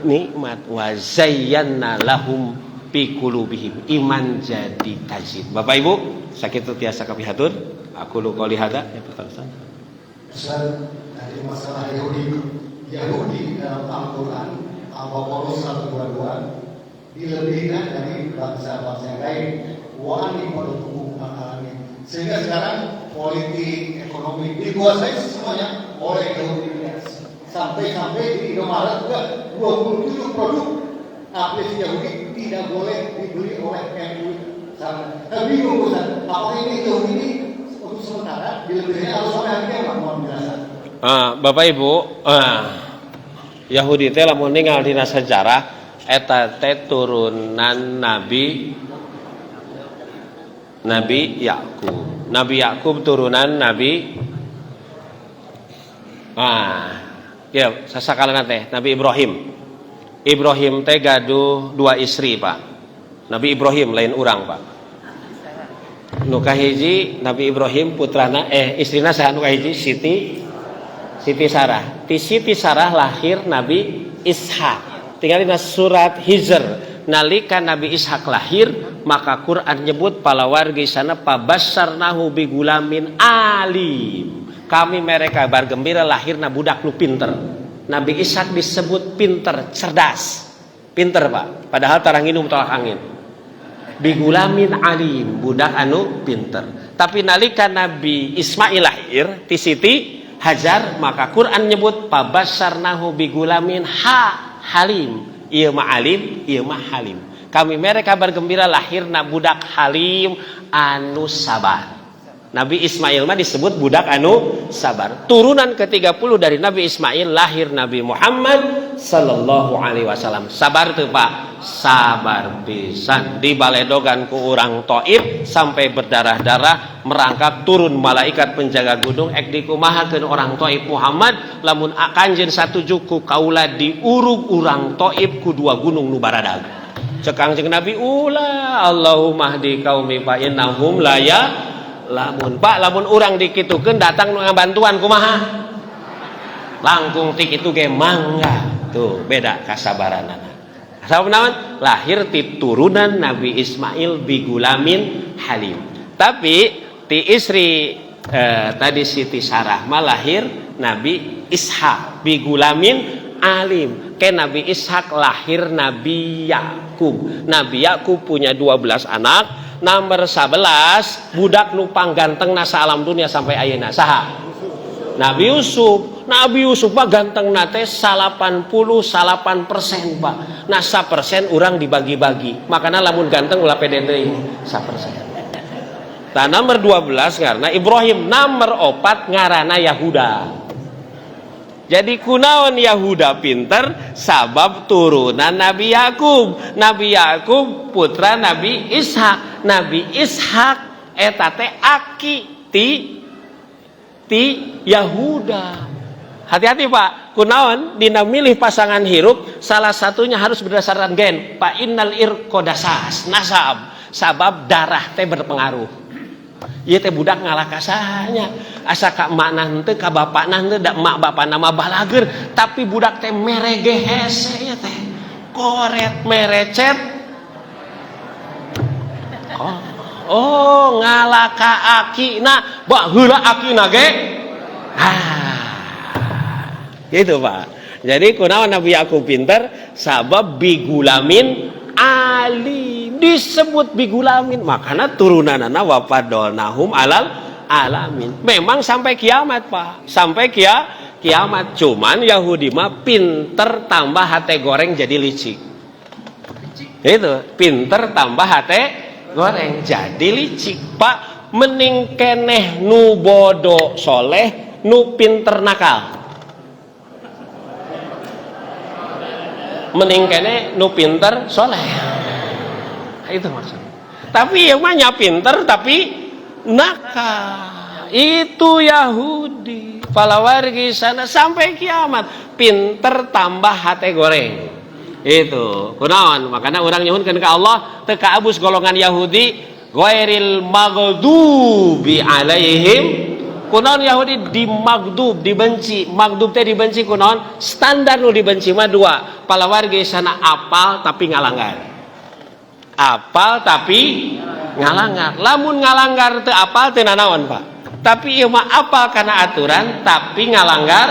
nikmat. Wa zayyana lahum fi qulubihim, iman jadi tazyin. Bapak Ibu, sakitu tiasa kapihatur. Aqulu qouli hadza ya, Ustaz. Ustaz, dari masalah Yahudi, Yahudi dalam Al-Quran Al-Baqarah 122 dilebihkan dari bangsa-bangsa yang lain. Wa alamin. Sehingga sekarang politik, ekonomi dikuasai semuanya oleh Yahudi. Sampai-sampai di Indomaret juga 27 produk aplikasi Yahudi tidak boleh dibeli oleh NU sana. Nah, bingung Ustaz, apakah ini Yahudi ini untuk sementara dilebihnya atau sampai akhirnya, Pak? Mohon penjelasan. Bapak Ibu, Yahudi teh lamun ningal dina sejarah eta teh turunan Nabi Nabi Yakub. Nabi Yakub turunan Nabi, ya sasakalana teh Nabi Ibrahim. Ibrahim teh gaduh dua istri, Pak. Nabi Ibrahim, lain urang, Pak. Nu kahiji Nabi Ibrahim putrana, istrina saha nu kahiji? Siti Siti Sarah. Ti Siti Sarah lahir Nabi Ishak. Tinggal dina surat Hijr. Nalika Nabi Ishak lahir, maka Quran nyebut palawargi sana, fabasyarnahu bighulamin alim. Kami mereka kabar gembira, lahirna budak nu pinter. Nabi Ishak disebut pinter, cerdas. Pinter, Pak. Padahal tara nginum Tolak Angin. Bighulamin alim, budak anu pinter. Tapi nalika Nabi Ismail lahir ti Siti Hajar, maka Quran nyebut fabasyarnahu bighulamin halim. Ieu mah alim, ieu mah halim. Kami mere kabar gembira, lahirna budak halim, anu sabar. Nabi Ismail mah disebut budak anu sabar. Turunan ke-30 dari Nabi Ismail lahir Nabi Muhammad sallallahu alaihi wasallam. Sabar tuh, Pak, sabar pisan. Dibaledogan ku urang Taif sampai berdarah-darah, merangkak turun malaikat penjaga gunung, ek dikumahakeun orang Taif Muhammad, lamun kanjeun satuju ku kaula diurug urang Taif ku dua gunung nu baradag. Cek Kangjeng Nabi, ulah, Allahumma hdi qaumi fa innahum la ya'lamun. Pak, lamun urang dikitukeun datang nu bantuan kumaha? Langkung ti kitu ge mangga. Tuh beda kasabaranana. Sabab naon? Lahir ti turunan Nabi Ismail bighulamin halim. Tapi ti istri tadi Siti Sarah mah lahir Nabi Ishak bighulamin alim. Ke Nabi Ishak lahir Nabi Yakub. Nabi Yakub punya 12 anak. Nomor 11 budak nu pangganteng nasa alam dunia sampai ayeuna saha? Nabi Yusuf. Nabi Yusuf mah ganteng nate 89%, Pak. Nah, persen urang dibagi-bagi. Makanya lamun ganteng ulah pede teuing persen. Nah, nomor 12 karena Ibrahim, nomor 4 ngarana Yahuda. Jadi kunaon Yahuda pinter? Sabab turunan Nabi Yakub. Nabi Yakub putra Nabi Ishak. Nabi Ishak eta teh aki ti ti Yahuda. Hati-hati, Pak. Kunaon dina milih pasangan hirup salah satunya harus berdasarkan gen. Pak, innal irqa dasas nasab. Sabab darah teh berpengaruh. Ieu teh budak ngalah ka saha nya? Asa ka emakna henteu, ka bapakna henteu, da emak bapakna mah balager, tapi budak teh mere ge hese ieu teh. Koret merecet. Oh, ngalah ka akina, baheula akina ge. Ah. Gitu, Pak. Jadi kunaon Nabi Yakub pinter? Sabab bigulamin alim, disebut bigulamin, makanya turunanana wafadolnahum alal alamin. Memang sampai kiamat, Pak, sampai kiamat. Cuman Yahudi mah pinter tambah hate goreng jadi licik. Itu pinter tambah hate goreng jadi licik, Pak. Mending keneh nu bodoh soleh, nu pinter nakal. Mending keneh nu pinter soleh, itu maksudnya. Tapi yang mah pinter tapi nakal, itu Yahudi. Palawargi sana sampai kiamat pinter tambah hate goreng itu. Kunaon makanya urang nyuhunkeun ka Allah teu kaabus golongan Yahudi, ghairil maghdubi alaihim. Kunaon Yahudi dimagdub, dibenci? Magdub teh dibenci. Kunaon? Standar nu dibenci mah dua, palawargi sana: apal tapi ngalanggar, apal tapi ngalanggar. Lamun ngalanggar teu apal, teu nanaon, Pak. Tapi ieu mah apal kana aturan tapi ngalanggar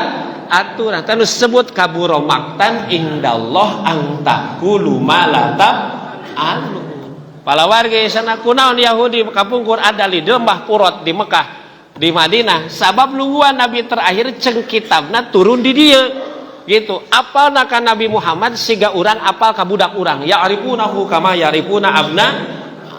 aturan. Tanu sebut kabura maqtan indallah an taqulu ma la taf'alun. Palawargi sana, kunaon Yahudi kapungkur ada di lembah Purot di Mekah, di Madinah? Sabab nungguan nabi terakhir, ceng kitabna turun di dia gitu. Apal naka Nabi Muhammad siga urang apal ka budak urang, ya'rifunahu kama ya'rifuna abna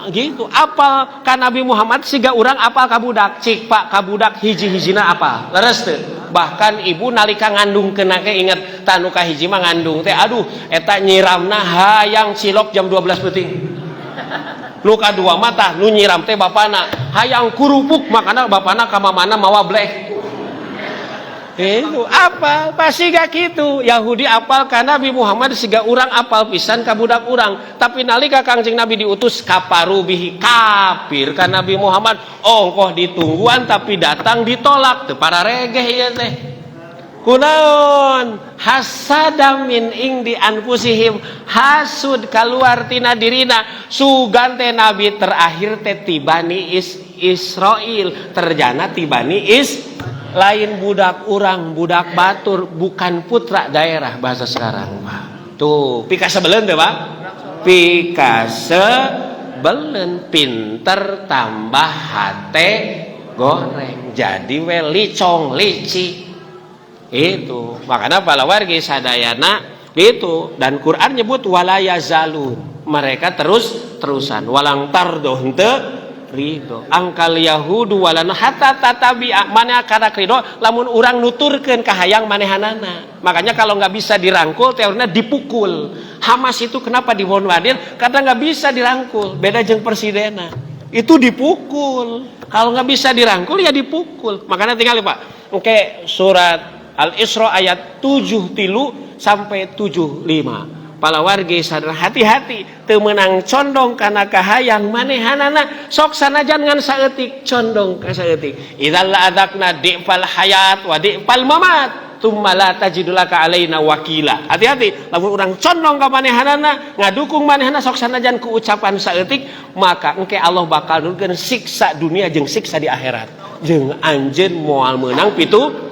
gitu. Apal ka Nabi Muhammad siga urang apal ka budak. Cik, Pak, ka budak hiji-hijina apal, leres teu? Bahkan ibu nalika ngandung kena ke inget tanu ka hiji mah ngandung teh, aduh, eta nyiramna hayang cilok jam 12 peuting. Nu kadua mata nu nyiram teh bapana hayang kurupuk, makana bapana ka mamana mawa blek. Itu apa pasti gak gitu. Yahudi apal ka Nabi Muhammad siga urang apal pisan ka budak urang. Tapi nalika Kangjeng Nabi diutus, kaparu bihi, kafir ka Nabi Muhammad. Ongkoh ditungguan tapi datang ditolak, teu pararegeh ieu teh. Kunaon? Hasada min indi anfusihim, hasud keluar tina dirina. Sugan teh nabi terakhir teh ti Bani Israel, terjana ti Bani Is, lain budak urang, budak batur, bukan putra daerah bahasa sekarang, Pak. Tuh, pikasebeleun teh, Pak, pikasebeleun. Pinter tambah hate goreng jadi we licong, licik itu. Makanya palawargi sadayana itu, dan Quran nyebut wala yazalun, mereka terus terusan. Walan tardho, henteu ridho, angkal yahudu walan hatta tatabi mana karak ridho lamun urang nuturkeun kahayang manehanana. Makanya kalau nggak bisa dirangkul, teorinya dipukul. Hamas itu kenapa dibombardir? Karena nggak bisa dirangkul. Beda jeung presidena, itu dipukul. Kalau nggak bisa dirangkul ya dipukul. Makanya tinggal, Pak, oke, surat Al-Isra ayat 73 sampai 75. Palawargi sadar, hati-hati, teu meunang condong kana kahayang manehanana. Sok sanajan ngan saeutik, condong ka saeutik. Idzal la adzaqna di'fal hayat wa di'fal mamat tsumma la tajidu laka alaina wakila. Hati-hati lamun urang condong ka manehanana, ngadukung manehana, sok sanajan ku ucapan saeutik, maka engke Allah bakal nurunkeun siksa dunia jeung siksa di akhirat, jeung anjeun moal meunang pitulung.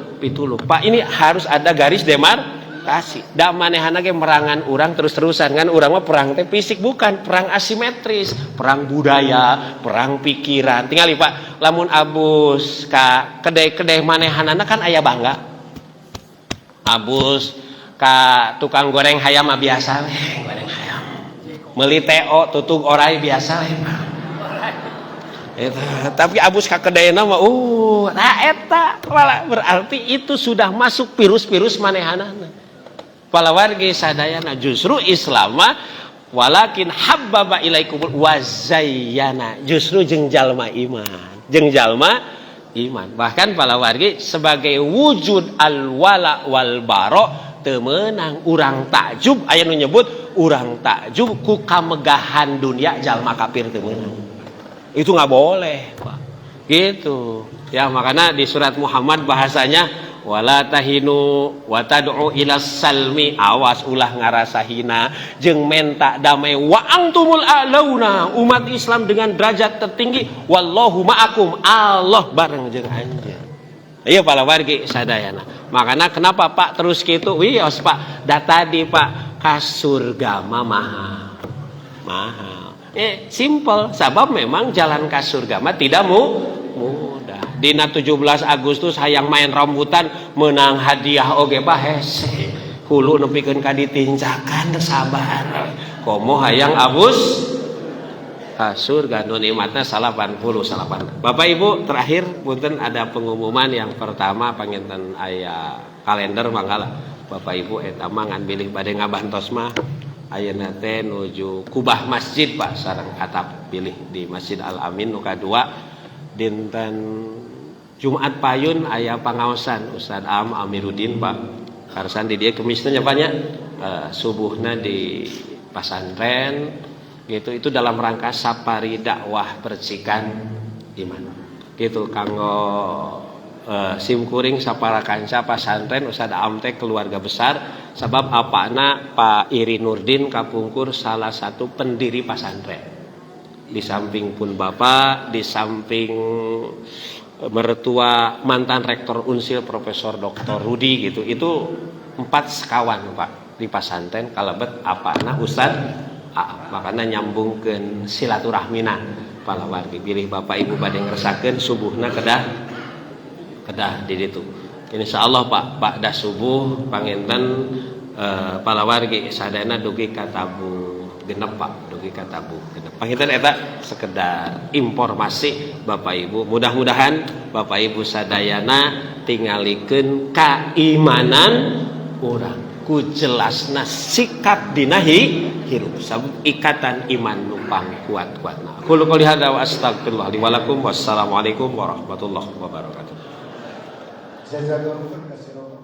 Pak, ini harus ada garis demarkasi. Da manehana ge merangan urang terus-terusan kan. Urang mah perang teh fisik, bukan perang asimetris, perang budaya, perang pikiran. Tinggal, Pak, lamun abus ka kedai-kedai manehanana kan aya bangga. Abus ka tukang goreng hayam mah biasa we, goreng hayam. Meuli TO tutug orai biasa we, Pak. Eta, tapi abus ka kedaena mah nah eta berarti itu sudah masuk virus-virus manehanana. Palawargi sadayana, justru Islam mah walakin habbaba ilaikum wa zayyana, justru jeung jalma iman, jeung jalma iman. Bahkan palawargi, sebagai wujud al wala wal baro, teu meunang urang takjub. Aya nu nyebut urang takjub ku kamegahan dunia jalma kafir, teu meunang. Itu nggak boleh, Pak, gitu ya. Makanya di surat Muhammad bahasanya wala tahinu wa tad'u ila salmi, awas ulah ngarasa hina jeung menta damai, wa antumul a'launa, umat Islam dengan derajat tertinggi, wallahu ma'akum, Allah bareng jeung anjeun. Iya, para wargi sadayana. Makanya kenapa, Pak, terus gitu? Wios, Pak, da tadi, Pak, ka surga mah mahal. Mahal. Simple, sabab memang jalan ka surga mah tidak mudah. Dina 17 Agustus hayang main rambutan menang hadiah oge, Pak, hese. Hulu nepikeun ka ditincakan, sabar. Komo hayang abus ka surga nu nikmatna 99. Bapak Ibu, terakhir punten ada pengumuman. Yang pertama, panginten aya kalender, mangga Bapak Ibu, eta mah ngan bilih bade ngabantos mah. Ayeuna teh nuju kubah masjid, Pak, sareng atap, bilih di Masjid Al Amin. Nu kadua, dinten Jumat payun aya pangaosan Ustaz Am Amiruddin, Pak. Karsan di dieu kemisna nya, Pak, nya, subuhna di pasantren gitu. Itu dalam rangka safari dakwah percikan iman gitu, kanggo simkuring sapara kanca pasantren. Ustaz Am teh keluarga besar, sebab apana Pak Iri Nurdin kapungkur salah satu pendiri pasantren, di samping pun bapak, di samping mertua mantan rektor Unsil Profesor Dr. Rudi gitu. Itu empat sekawan, Pak, di pasantren kalebet apana Ustad A. Makanya nyambungkeun silaturahmina, palawargi, bilih Bapak Ibu bade ngersakeun subuhna kedah kedah di ditu. Insya Allah, Pak, Pak dah subuh panginten palawargi sadayana dugi ka tabuh genep, Pak, dugi ka tabuh genep. Panginten eta sekedar informasi Bapak Ibu. Mudah-mudahan Bapak Ibu sadayana tingalikeun keimanan urang ku jelasna sikap dina hirup, sabab ikatan iman nu pangkuat-kuatna. Aqulu qouli hadza wa astaghfirullah li wa lakum. Wassalamualaikum warahmatullahi wabarakatuh. Jazakallahu khairan.